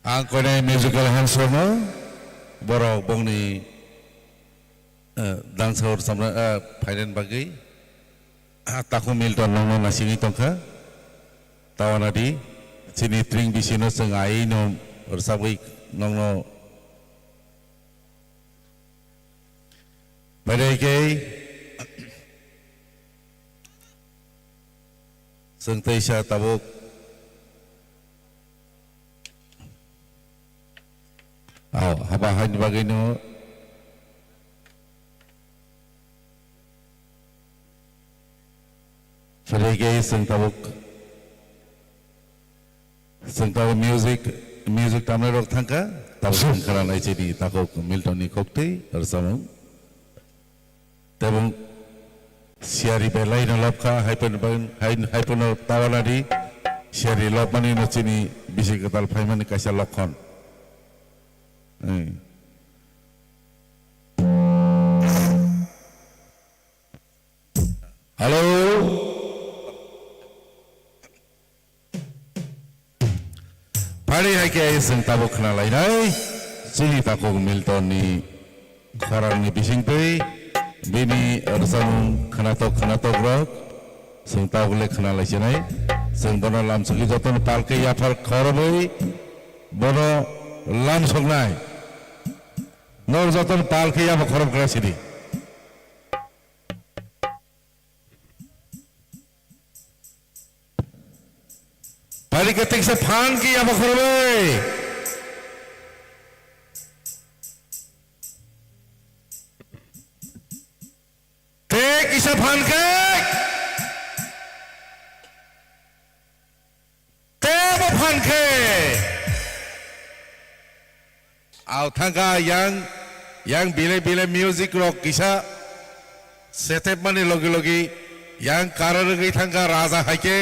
Ang koinai musical hands rokno, borok bongni, eh, dangsa rwchapna, eh, phainani bagwi, ah, takhuk Milton nokno naisingwi tongkha. Tawana di, chini tring bisino chwng aino rwchapwi nokno Phaidai khe chwng teisa tabuk. Aw, haba haini bagwino. Phaidai khe chwng tabuk. Chwng tabuk music, music tamnai rok thangkha, tabuk chwng khna nai chini takhuk Milton ni koktwi rwchapmung. Tebong siyari belai no lobkha, hai phano, hai, hai phano tawana di, siyari lobmani no chini bisi kwtal phaimani kaisa lokhon. Eh. Hello. Phari hai khe chwng tabuk khna lainai chini takhuk Milton ni khorang ni bisingtwi bini rwchapmung khnatok khnatok rok chwng tabuk le khna laisinai. Chwng bono lamsogwi jotono pal khe yaphar khorobwi bono lamsoknai. Norok jotono pal khe yaphar khorob kwrak sidi. Phai Tei kisa phan khe yaba khorbai. Tei kisa phan khe. Tei bo phan khe. Au thangkha yang, yang bile bile music rok kisa setep mani logi logi yang kara rwgwi thangkha raja hai khe.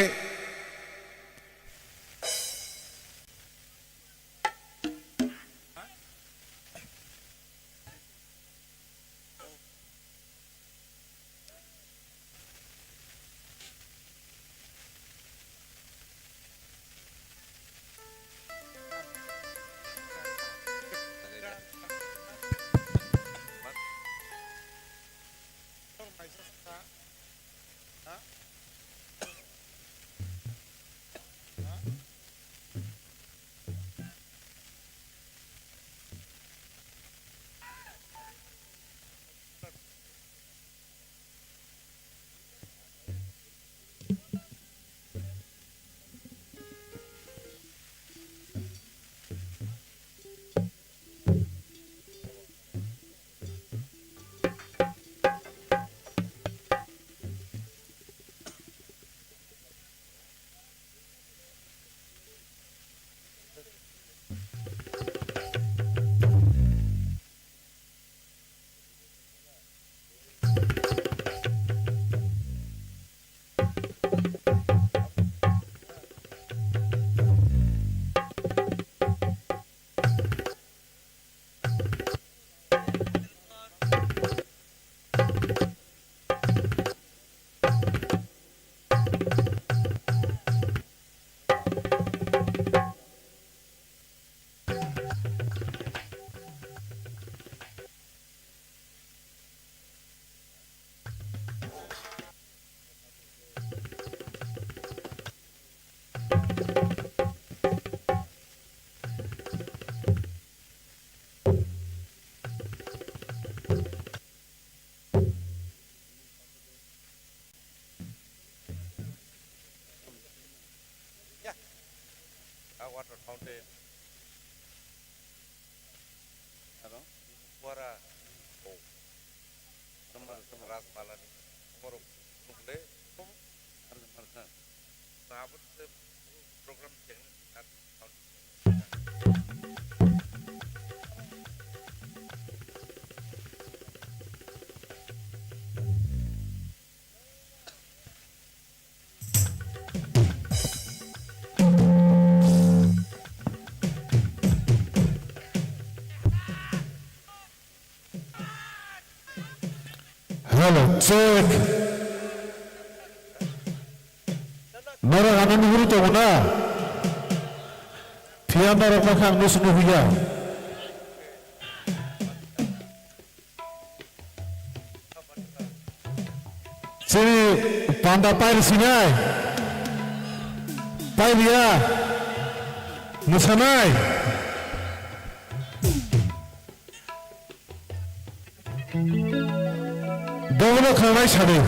Water fountain. Aro? Kuara. Oh. Rajmalani. Amoro. Aro marka. Sabut se program cheng. Hello, check. Norok ano nuhuri tongo na? Phiya norok no khe ang nusu nuhuya. Chini panda pairi sinai. Pairiya. Musanai. Bogono khanai sadi.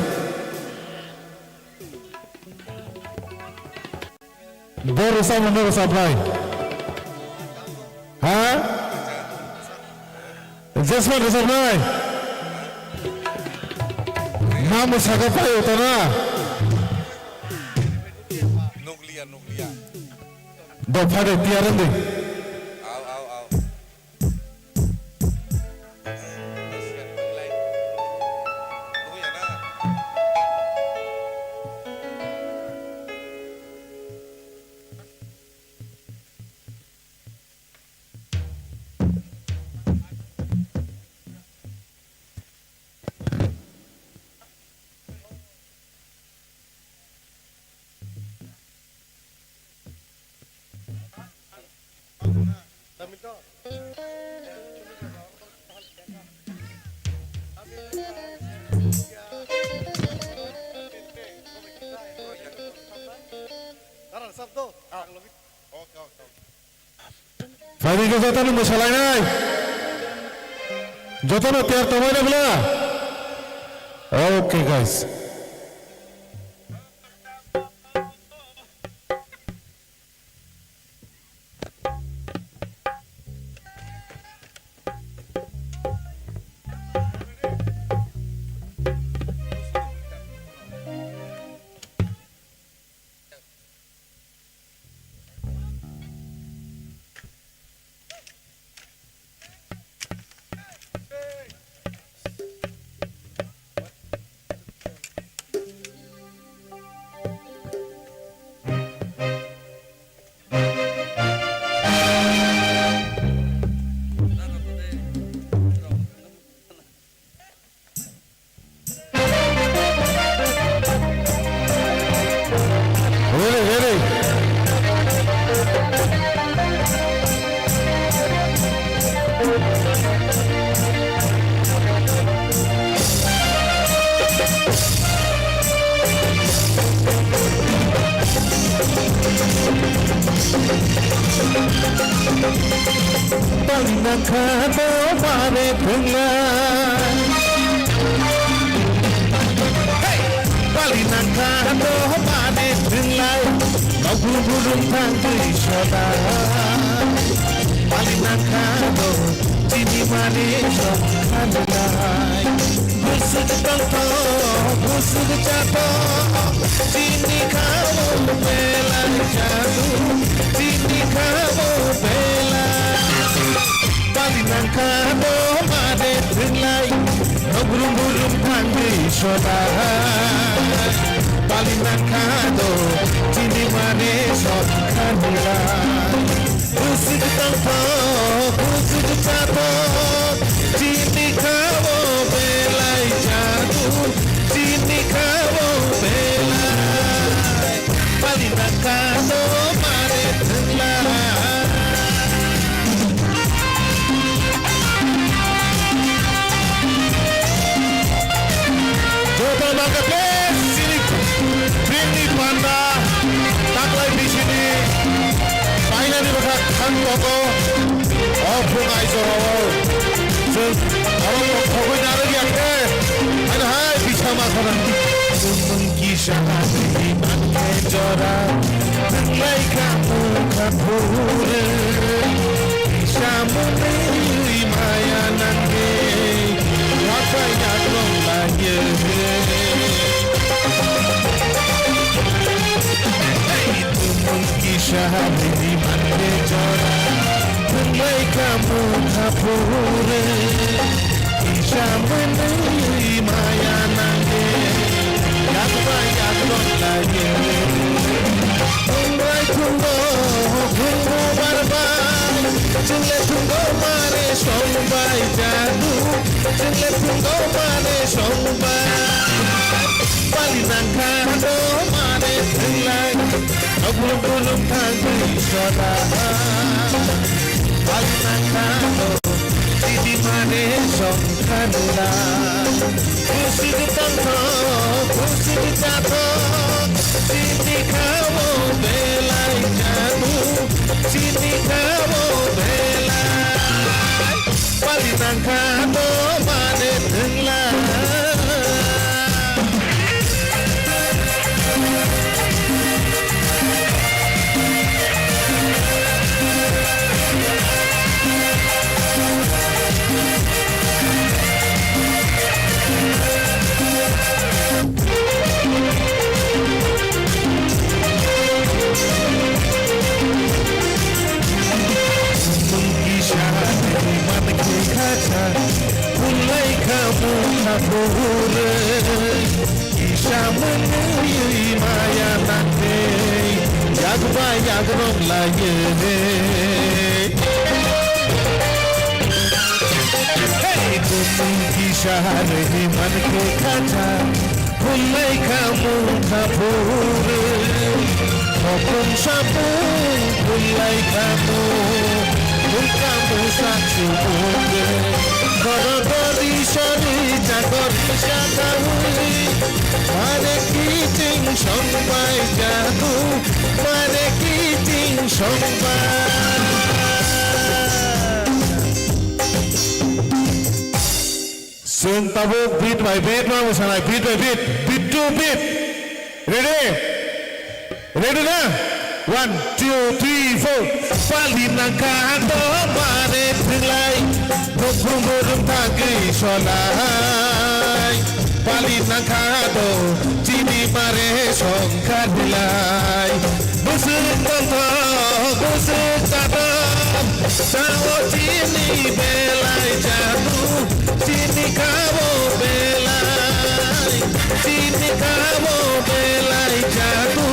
Bo rwchapmung no rwchapnai. Ha? Jeswan rwchapnai. Ma mwsaka pai utana. Nukliya, nukliya. Dopha de tiyar wngdi. Au, au, au. Phaidi khe jotono mwsalainai. Jotono tiyar tongmani bwla. Okay, guys. Nangkha to mare thwnglai. Hey! Pali nangkha to mare thwnglai. Nokbrum brum thangwi soda. Pali nangkha to chini mare songkha nilai. Bwswk tongthok, bwswk chathok, chini kha-o belai jadu, chini kha-o belai. Pali nangkha do mare thwnglai, nokbrum brum thangwi soda. Pali nangkha do chini mare songkha nilai. Bwswk tongthok, bwswk chathok, chini kha-o belai jadu, chini kha-o belai. Pali nangkha do mare thwnglai. Joto nangkha, please, chini bini panda taklai bisini painani bwkha thang tongo. O phung ai jorao chwng oro thogwi narwk ya khe, haino hai bisa ma khana. Chwng kisa hai mankhe jora, thwnglai kha mungkha phuru. Kisa mwnwi maya nangwi, khaksa yakrok laiyo. Hey, tumung kisa hai mankhe jora, thwnglai kha mungkha phuru. Kisa mwnwi maya nangwi, yakba yakrok laiyo. Thungbai thungo, thungo barbai, chwngle thungo mare songbai jadu, chwngle thungo mare songbai. Pali nangkha do mare thwnglai, nokbrum brum thangwi soda. Pali nangkha do, chini mare songkha nilai. Bwswk tongthok, bwswk chathok, chini kha-o belai jadu, chini kha-o belai. Pali nangkha do mare thwnglai. Kisa mankhe khaksa, phunglai kha mungkha phuru. Kisa mwnwi maya nangwi, yakba yakrok laiyo. Hey, tumung kisa rwgwi mankhe khaksa, phunglai kha mungkha phuru. Khopung sapung phunglai kha mung, mungkha mungsa chubung. Goro gori sori jagori jagawi, mare kiting songbai jadu, mare kiting songbai. Chwng tabuk beat by beat ma mwsanai, beat by beat, beat to beat. Ready? Ready na? One, two, three, four. Pali nangkha do mare thwnglai, nokbrum brum thangwi solai. Pali nangkha do chini mare songkha nilai. Bwswk tongthok, bwswk chathok, sao chini belai jadu, chini kha-o belai, chini kha-o belai jadu,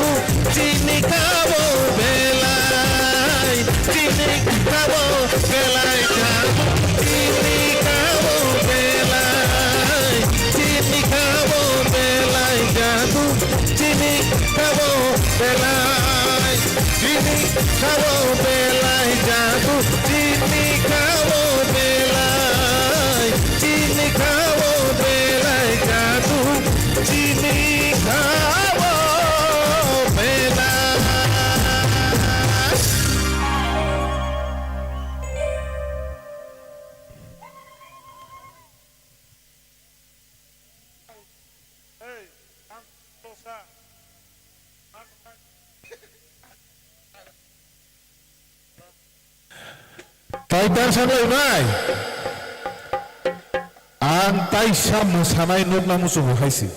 chini kha-o belai, chini kha-o belai jadu, chini kha-o belai, chini kha-o belai jadu. Chini kha-o belai, chini kha-o belai jadu, chini kha-o belai, chini kha-o belai jadu, chini kha-o belai. Dance khlainai. Ang taisa mwsanai nukna muchungo hai se.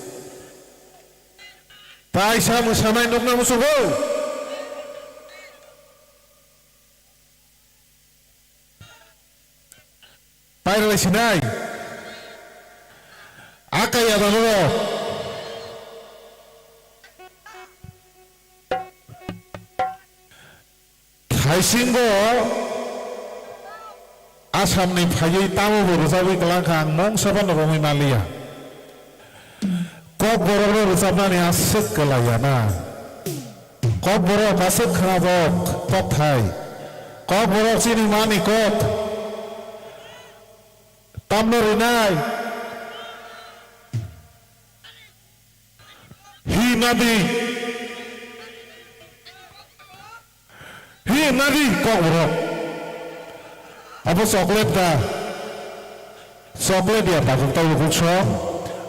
Taisa mwsanai nukna muchungo. Pairalai sinai. Akai adamoro. Thaisingo Assamni phaiwi tamo bo rwchapwi kwlangkha, ang mungsa phano romwi manliya. Kokborokno rwchapnani aswk kwlaiya na. Kokborok aswk khnajak kokthai. Kokborok chini mani kok. Tamno rinai. Hi nadi. Hi nadi kokborok. Abo chocolate da. Chocolate ya bakuk tau bakuk so.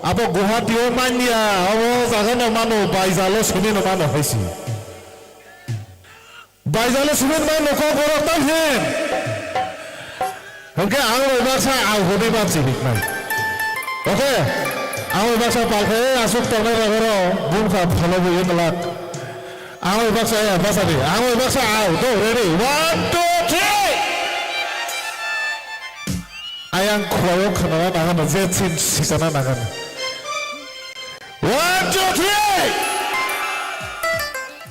Abo Guwahati o manya. Abo jaga no mano, baijalo simi no mano hai si. Baijalo simi no mano kokborok tang hin. Hwnkhe ang bai baksa au hwnwi mansi hiknai. Okay, ang bai baksa palkhe aswk tongnai rogoro bumkha pholo bo yeng lak. Ang bai baksa ya basa di, ang bai baksa au, do, ready, one, two, three. Ayang khwlaio khnana nangano, je chin sikana nangano. One, two, three.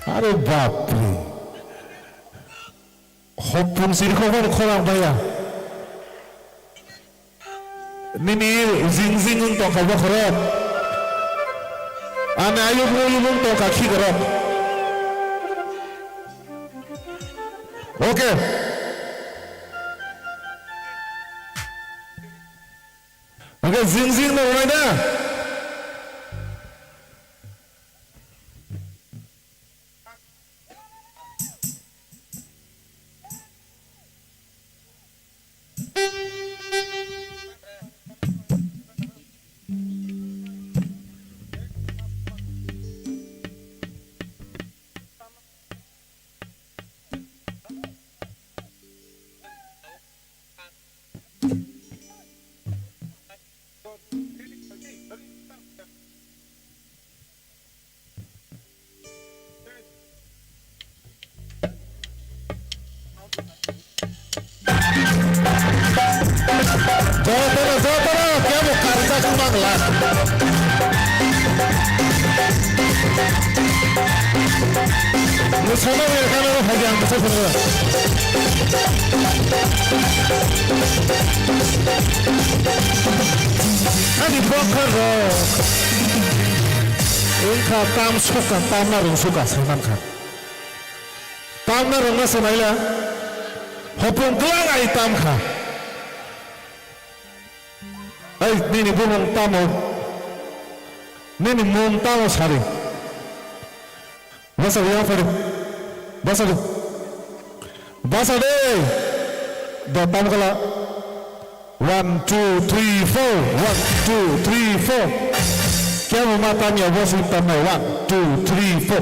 Are bapre. Hopung siri khokon khorang baya. Nini jing jing wng tongkha bokhorok. Ani ayuk muyuk wng tongkha khikorok. Okay. Okay, jing jing no rwnai da. Jotono, jotono, kebo karjak wngmang la. Mwsana wngya khe ano phaidi ang bwsai phunukgo. Ani bokha rok wngkha tam sukha, tamna rwng sukha, sai mankha. Tamna rwngna swnaila, hopung gwlang ai tamkha. Ai, nini bumung tamo? Nini mung tamo sari? Basa di, apa di? Basa di. Basa di. Da tam kala. One, two, three, four. One, two, three, four. Kya mo mata mi abo si tam mo. One, two, three, four.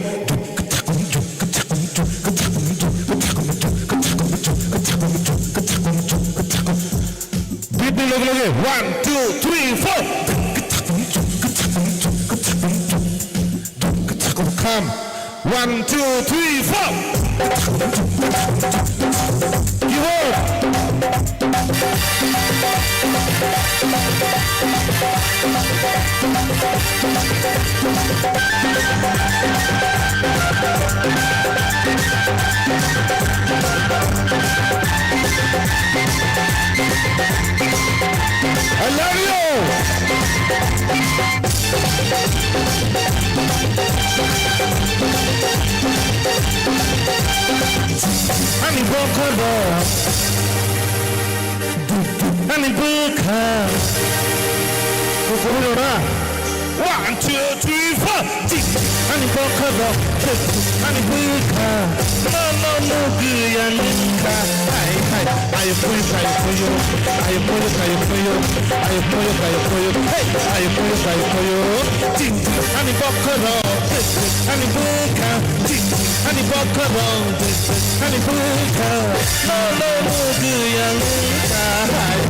Beat ni loge loge. One, two, three, four. Come. One, two, three, four. Keyboard. I love you. Ani bokha rok, ani bwkha. Kukurulo na. One, two, three, four. Ani bokha rok, ani bwkha. Mama mugi ani kha. Hai, hai. Ayo poyo, ayo poyo, ayo poyo, ayo poyo, ayo poyo, ayo poyo, hey, ayo poyo, ayo poyo, ching ching, ani bokha rok, Ani bwkha, ani bokhorok, ani bwkha, no, no, no, gwyang wngkha hai.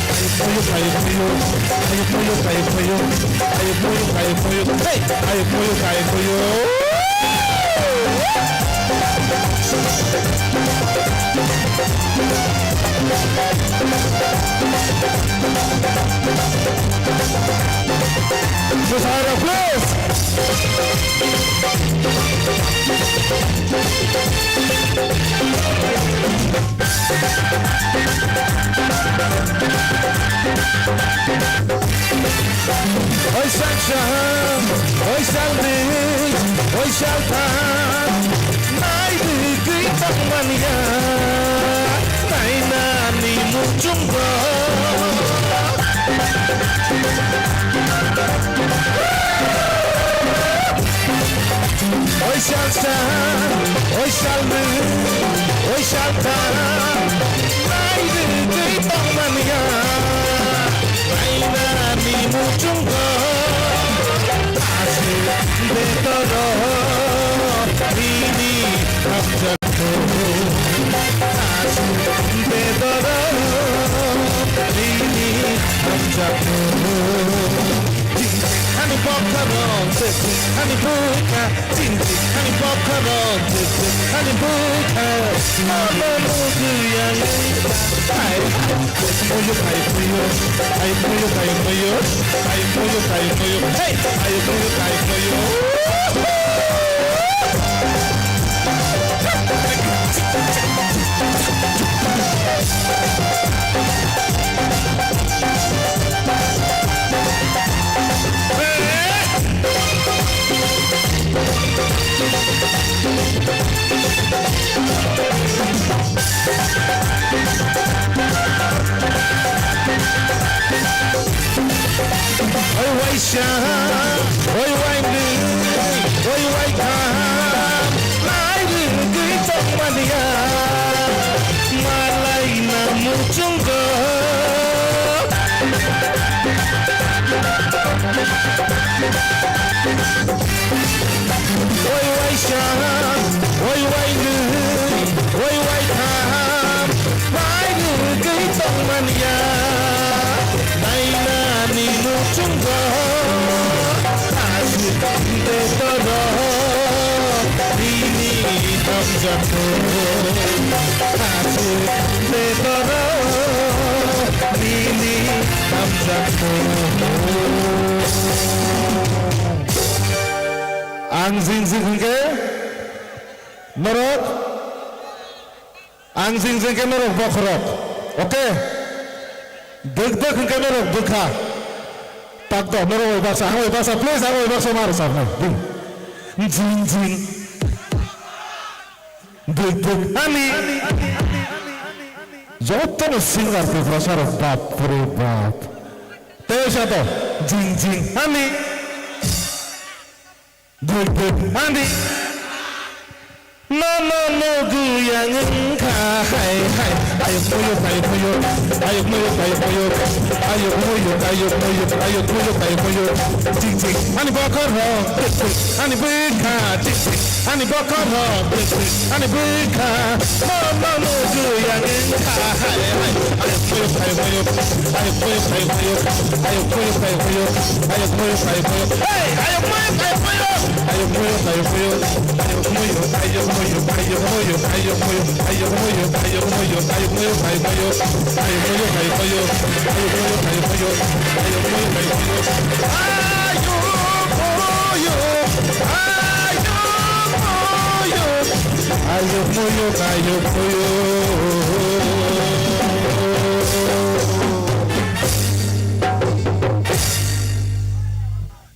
Ayuk, ayuk, ayuk, ayuk, ayuk, ayuk, ayuk, ayuk, ayuk, ayuk, ayuk, hey, ayuk, ayuk, ayuk, ayuk. Mosairok, please. Oisal saham, oisal ri, oisal tham, nai ri gwi tongmanya, nainani muchungo. Oisal sa, oisal mung, oisal ta, nai rwgwi tongmanya, nainani muchungo, aswk betoro, nini hamjakgo, aswk betoro, nini hamjakgo. Ani bokhorok, ani bwkha, ani bokhorok, ani bwkha, no, no, no, gwyang. Ai, ayuk muyu, ayuk muyu, ayuk muyu, ayuk muyu, ayuk muyu, ayuk muyu, hey, ayuk muyu, ayuk muyu. Oi waisa, oi waini, oi waitham, nai rwgwi tongmanya, malaina muchungo. Oi waisa, oi wainwi, oi waitham, nai rwgwi tongmanya, nainani muchungo, aswk betoro, nini hamjakgo, aswk betoro, nini hamjakgo. Ang jing jing hwnkhe norok, ang jing jing khe norok bokhorok, okay? Dwk dwk hwnkhe norok bwkha. Tak do, norok bai baksa, ang bai baksa, please, ang bai baksa ma rwchapnai. Ding. Jing jing. Dwk dwk ani. Jotono singer Tiprasa rok, bap re bap. Tei sa to, jing jing ani. Dwk dwk ani. No, no, no, gwyang wngkha, hai, hai. Ayuk muyuk, ayuk muyuk, ayuk muyuk, ayuk muyuk, ayuk muyuk, ayuk muyuk, ayuk muyuk, ayuk muyuk. Jing jing ani bokhorok, jing jing ani bwkha, jing jing ani bokhorok, jing jing ani bwkha. No, no, no, gwyang wngkha, hai, hai. Ayuk muyuk, ayuk muyuk, ayuk muyuk, ayuk muyuk, ayuk muyuk, ayuk muyuk, ayuk muyuk, ayuk muyuk. Hey, ayuk muyuk, ayuk muyuk. Ayuk muyuk, ayuk muyuk, ayuk muyuk, ayuk muyuk, ayuk muyuk, ayuk muyuk, ayuk muyuk, ayuk muyuk, ayuk muyuk, ayuk muyuk, ayuk muyuk, ayuk muyuk, ayuk muyuk, ayuk muyuk, ayuk muyuk, ayuk muyuk, ayuk muyuk. Ayuk muyuk, ayuk muyuk, ayuk muyuk, ayuk muyuk.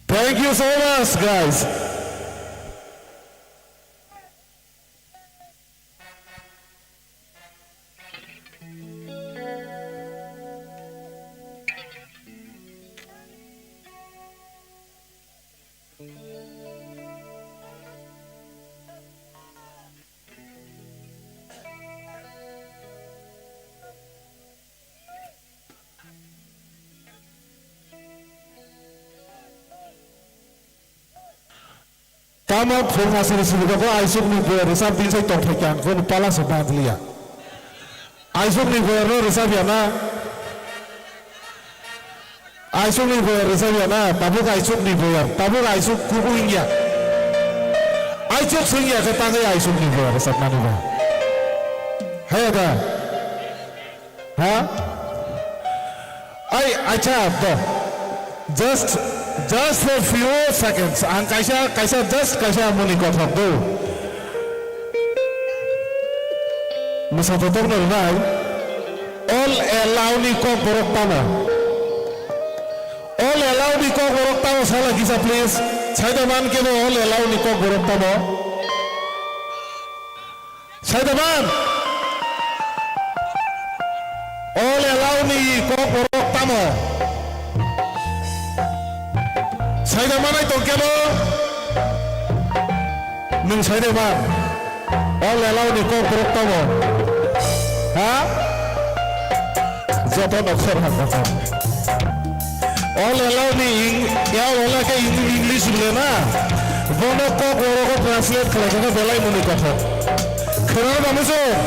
Thank you so much, guys. Omo phung aswk sibukha bo aisukni bo rwchap din sai tongthai khe ang khe pala se bandliya. Aisukni bo no rwchap ya na. Aisukni bo rwchap ya na. Tabuk aisukni bo ya. Tabuk aisuk kubu wngya. Aisuk swngya khe tangwi aisukni bo rwchapmani ba. Haya da. Ha? Ai, acha, to. Just, just for few seconds. Ang kaisa, kaisa, just kaisa muni kothok do. Mwsa totok no rwnai. All allow ni kok borok tamo. All allow ni kok borok tamo sala kisa please. Saida man kebo all allow ni kok borok tamo. Saidaman. All allow ni kok borok tamo. Saidaman ai tongkhe bo. Nwng saidaman. All allow ni kok borok tamo. Ha? Joto nokhor ha nokhor. All allow ni ing-, ya wala khe ing-, English bole na. Bono kok borok o translate khlai khe belai muni kothok. Khwnana ba muchung?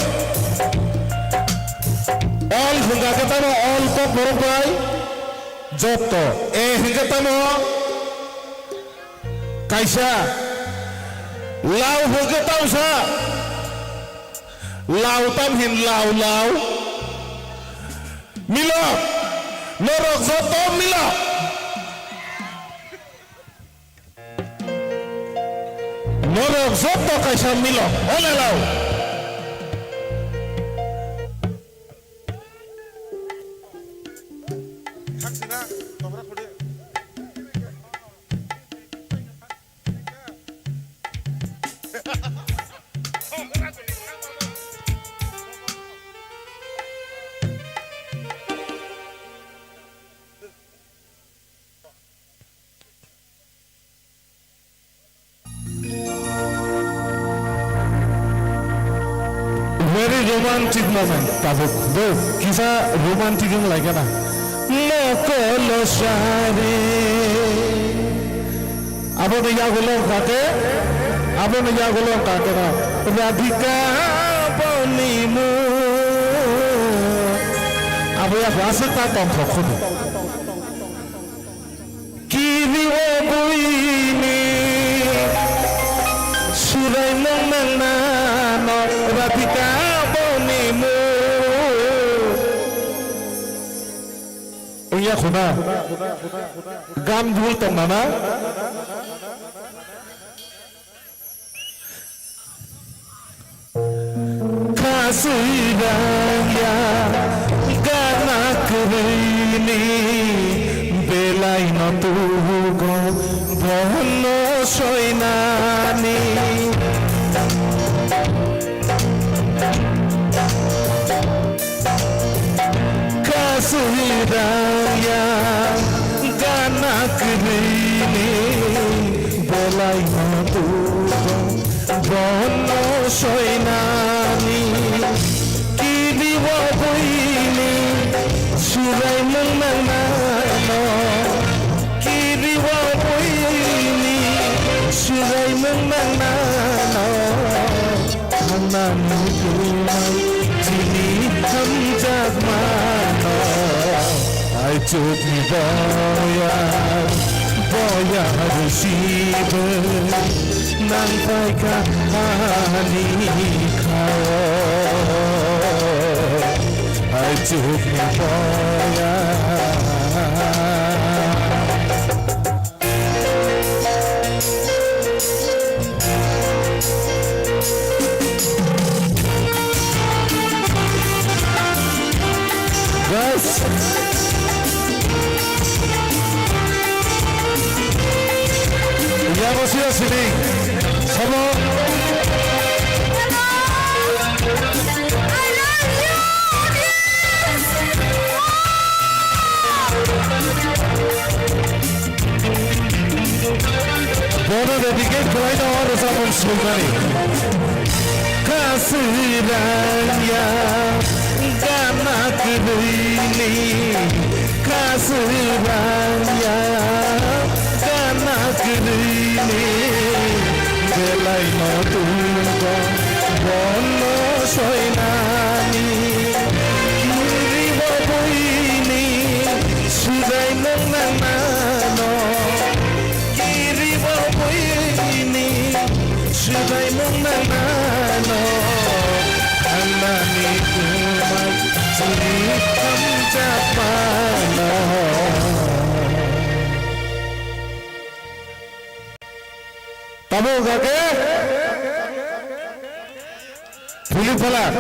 All hwnkha khe tamo all kok borok bai jotto. A hwnkhe tamo kaisa. Lao hwnkhe tamo sa. Lao tam hin lao lao. Milo, norok joto milo. Norok joto kaisa milo. Ole lao. Very romantic moment, tabuk. Do, kisa romantic wng lai gana. Mokolo sari. Aboni yagulo wngkha khe, aboni yagulo wngkha khe no, Radhika boni mung. Abo yago aswk ta tongthok khudu. Kiriwo buini suraimung nangna no Radhika boni mung. Wngya khuna. Gan bul tong nana. Kasui rangya gana kwrwini belai no tugo bono soinani. Kasui rangya gana kwrwini belai no tugo bono soinani. Kiriwo buini suraimung nangnano. Kiriwo buini suraimung nangnano. Thangnani tongmai chini hamjakmano. Aichukni boya, boya rwsibo nangpaikha ani khao. Aichukni boya. Guys. Yago sira sini. Sabo. Bono dedicate khlaina o rwchapmung swinani. Kasirang ya gana kwrwini, kasirang ya gana kwrwini, Swbaimung nangnano, thangmani kumai chini thamjakmano. Tamo hwnkha khe Philip Phalak.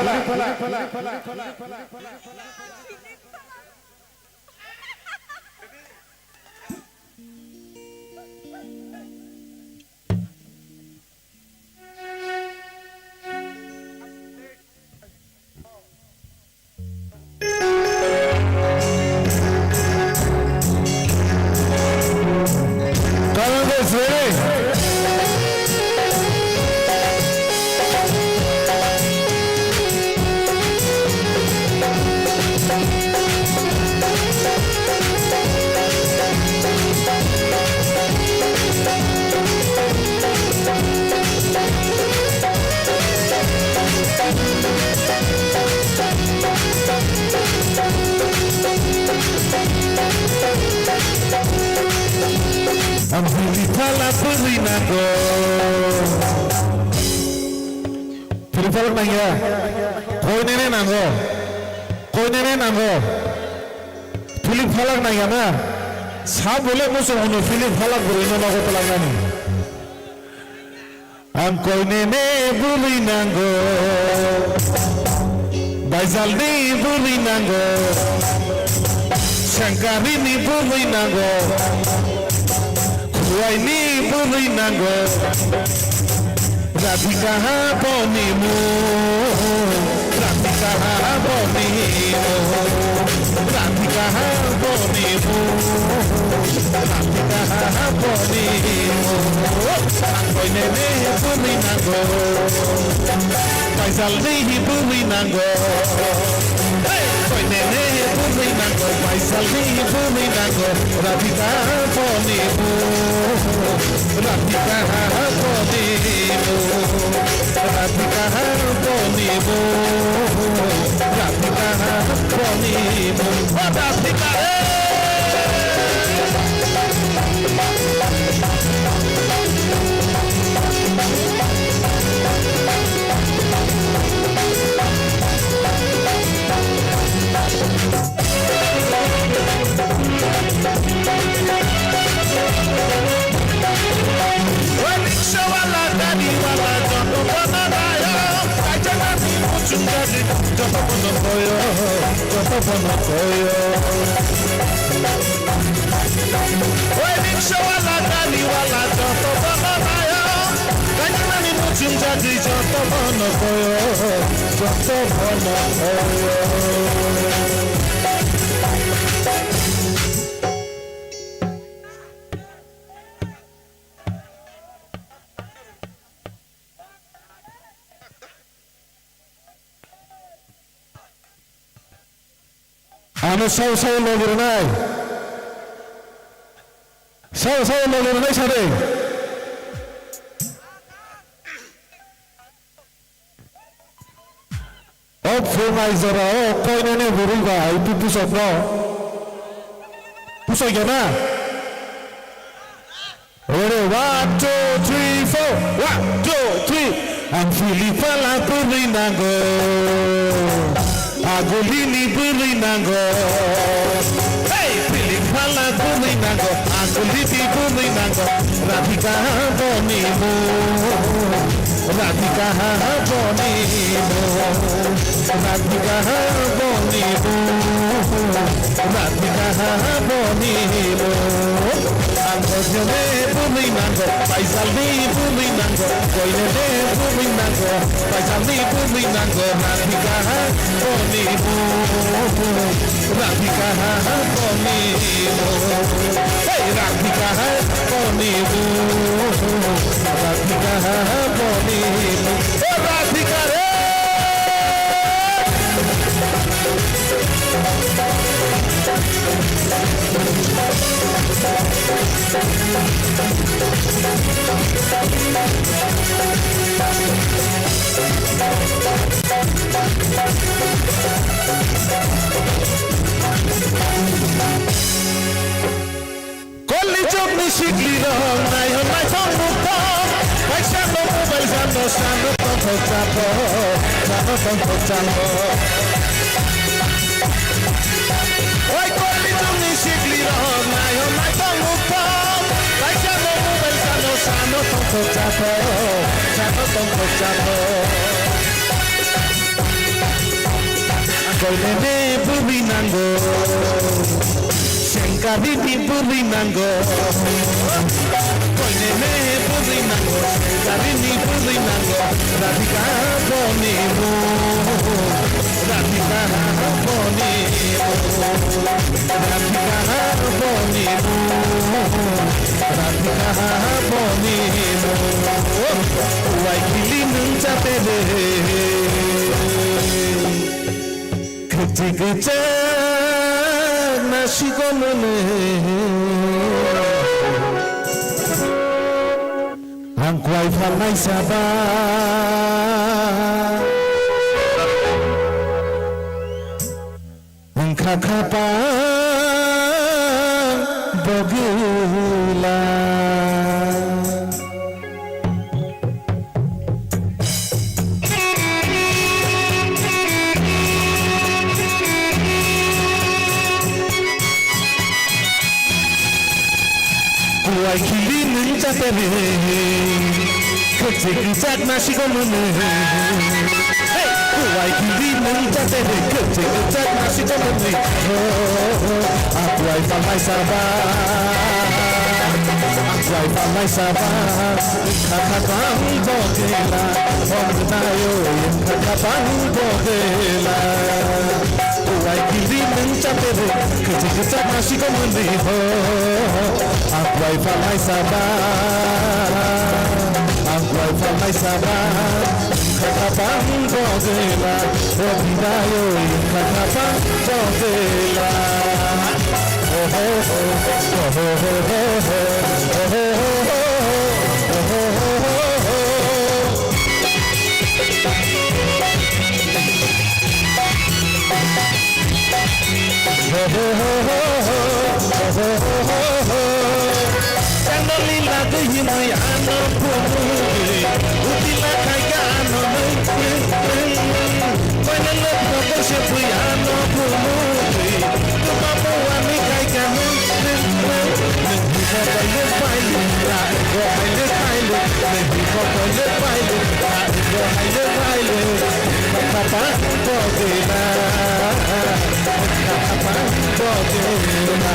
Kalango is ready. Ang Philip Phalak bwrwi nango. Philip Phalak nangya. Koinene nango. Koinene nango. Philip Phalak nangya na. Sa bole muchung hwnwi Philip Phalak bwrwino nogo twlangnani. Ang koinene bwrwi nango, baijalni bwrwi nango, sengkarini bwrwi nango, khuaini bwrwi nango, Radhika boni mung. Radhika boni mung, Radhika boni mung, Radhika boni mung. Ang koinene bwrwi nango, baijalni bwrwi nango. Hey! Koinene bwrwi nango, baijalni bwrwi nango, Radhika boni mung. Radhika boni mung, Radhika boni mung, Radhika boni mung. O Radhika re! Oi riksha wala, gari wala, joto bono nayo, kaijak nani muchung jagwi, joto bono koyo, joto bono koyo. Oi riksha wala, gari wala, joto bono nayo, kaijak nani muchung jagwi, joto bono koyo, joto bono koyo. Ano sao sao logi rwnai. Sao sao logi rwnai sari. O phunai jora o koinene bwrwi bai tu pusok no. Pusok ya na? Ready, one, two, three, four. One, two, three. Ang Philip Phalak bwrwi nango. Agulini bwrwi nango. Hey, Philip Phalak bwrwi nango. Agulini bwrwi nango. Radhika boni mung. Radhika boni mung, Radhika boni mung, Radhika boni mung. Ang koinene bwrwi nango, baijalni bwrwi nango, koinene bwrwi nango, baijalni bwrwi nango, Radhika boni mung. Radhika boni mung. Hey, Radhika boni mung. Radhika boni mung. O Radhika re! Koli jokni sikli rok naiho naithok nukthok, kaisa no mobile sa Sano tongthok chapo, sano tongthok chapo. Oi, kori jongni sikli rok, nayo nai tong uphok. Kaisa no mobile sano, sano tongthok chapo, sano tongthok chapo. Koinene bwrwi nango, sengkarini bwrwi nango. Koinene bwrwi nango, sengkarini bwrwi nango. Radhika boni mung, Radhika boni mung, Radhika boni mung, Radhika boni mung. Uai kili nung chate de. Kwchwi kwchak nasikomani ang kwai phalnai saba wngkha khapang bogwila. Kuai khili nung chate re, kwchwi kwchak nasikomani. Hey! Kuai khili nung chate re, kwchwi kwchak nasikomani. Oh, oh, oh. Akuai phalnai saba, akuai phalnai saba. Khakha bang bogela, om nayo, khakha bang bogela. Kuai kili nung chate re, kwchwi kwchak nasikomani ho. Akuai phalnai saba, akuai phalnai saba. Khakha bang bogela, om nayo, khakha bang bogela. Tangdoli lagwi himwi ano phunugwi, utila khaika ano nwng, nwng, nwng. Koinelo phokol se bui ano phunugwi, tuma buani khaika nwng, nwng, nwng. Nwng himo koile pailu, na ego haile pailu, nwng himo koile pailu, na ego haile pailu. Khakha bang bogela, khakha bang bogela,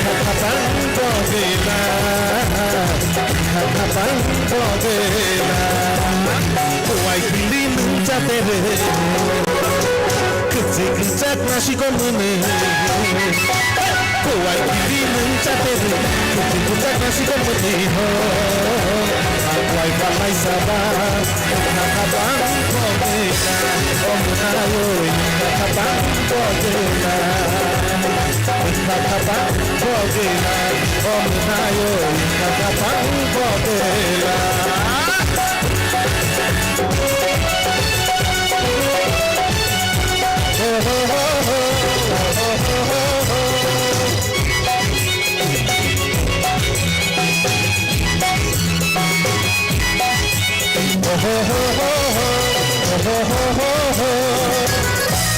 khakha bang bogela, khakha bang bogela. Kuai kili nung chate re, kwchwi kwchak nasikomani. Kuai kili nung chate re, kwchwi kwchak nasikomani ho. Akuai phalnai saba, khakha bang bogela, om nayo, khakha bang bogela. Khakha bang bogela, om nayo, khakha bang bogela.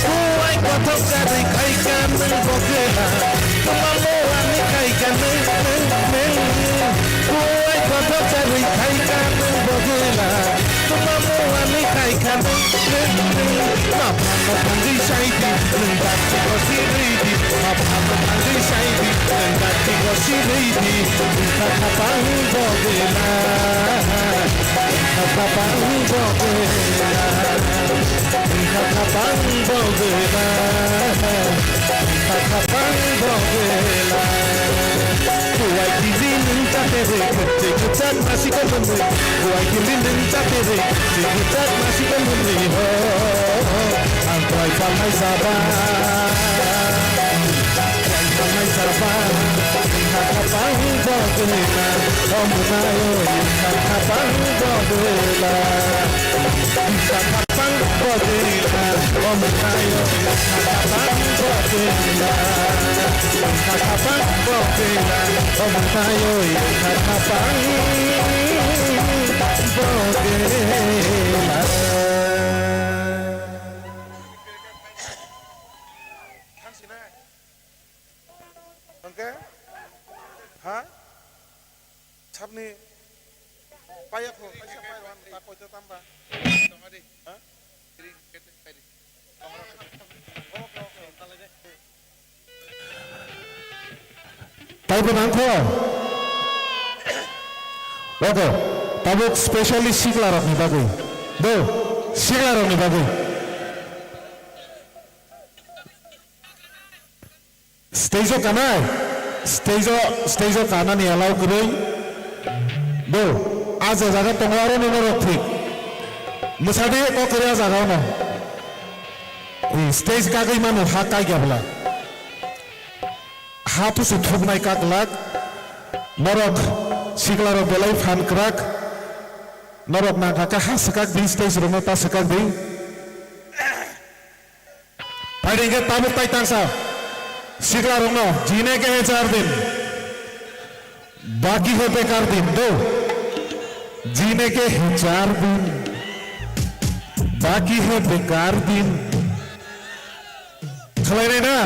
Kuai kothok charwi khaika nwng bogela, tuma buani khaika nwng, nwng, nwng. Kuai kothok charwi khaika nwng bogela, tuma buani khaika nwng, nwng, nwng. Mapha no thangwi saidi, nwng dakti ko siridi. Mapha no thangwi saidi, nwng dakti ko siridi. Wngkha khapang bogela, wngkha khapang bogela, wngkha khapang bogela, wngkha khapang bogela. Kuai kili nwng chate re, kwchwi kwchak nasikomani. Kuai kili nwng chate re, kwchwi kwchak nasikomani ho. Ang kuai phalnai saba. Kuai phalnai saba, khakha bang bogela, om nayo, khakha bang bogela, khakha bang bogela, om nayo, khakha bang bogela, khakha bang bogela, om nayo, khakha bang Hwnkhe? Ha? Sabni paya kho, kaisa pai rwan, ta poito tamba. Ha? Taibo nangkho. Oke, tabuk specially sikla rokni bagwi. Do, sikla rokni bagwi. Stage o kanai, stage o, stage o kanani allow kwrwi. Bo, a je jaga tongo aro nono rok thik. Mwsadi kok kwrwi a jaga ono. I stage kagwi mano ha kaiga bwla. Ha pusu thuknai kaklak. Norok sikla rok belai phan kwrak. Norok nangkha khe ha swkak di stage rokno ta swkak di. Phaidi hwnkhe tabuk tai tangsa sikla rokno, jine ke hai char din, baki hai bekar din, do. Jine ke hai char din, baki hai bekar din. Khlai nai na?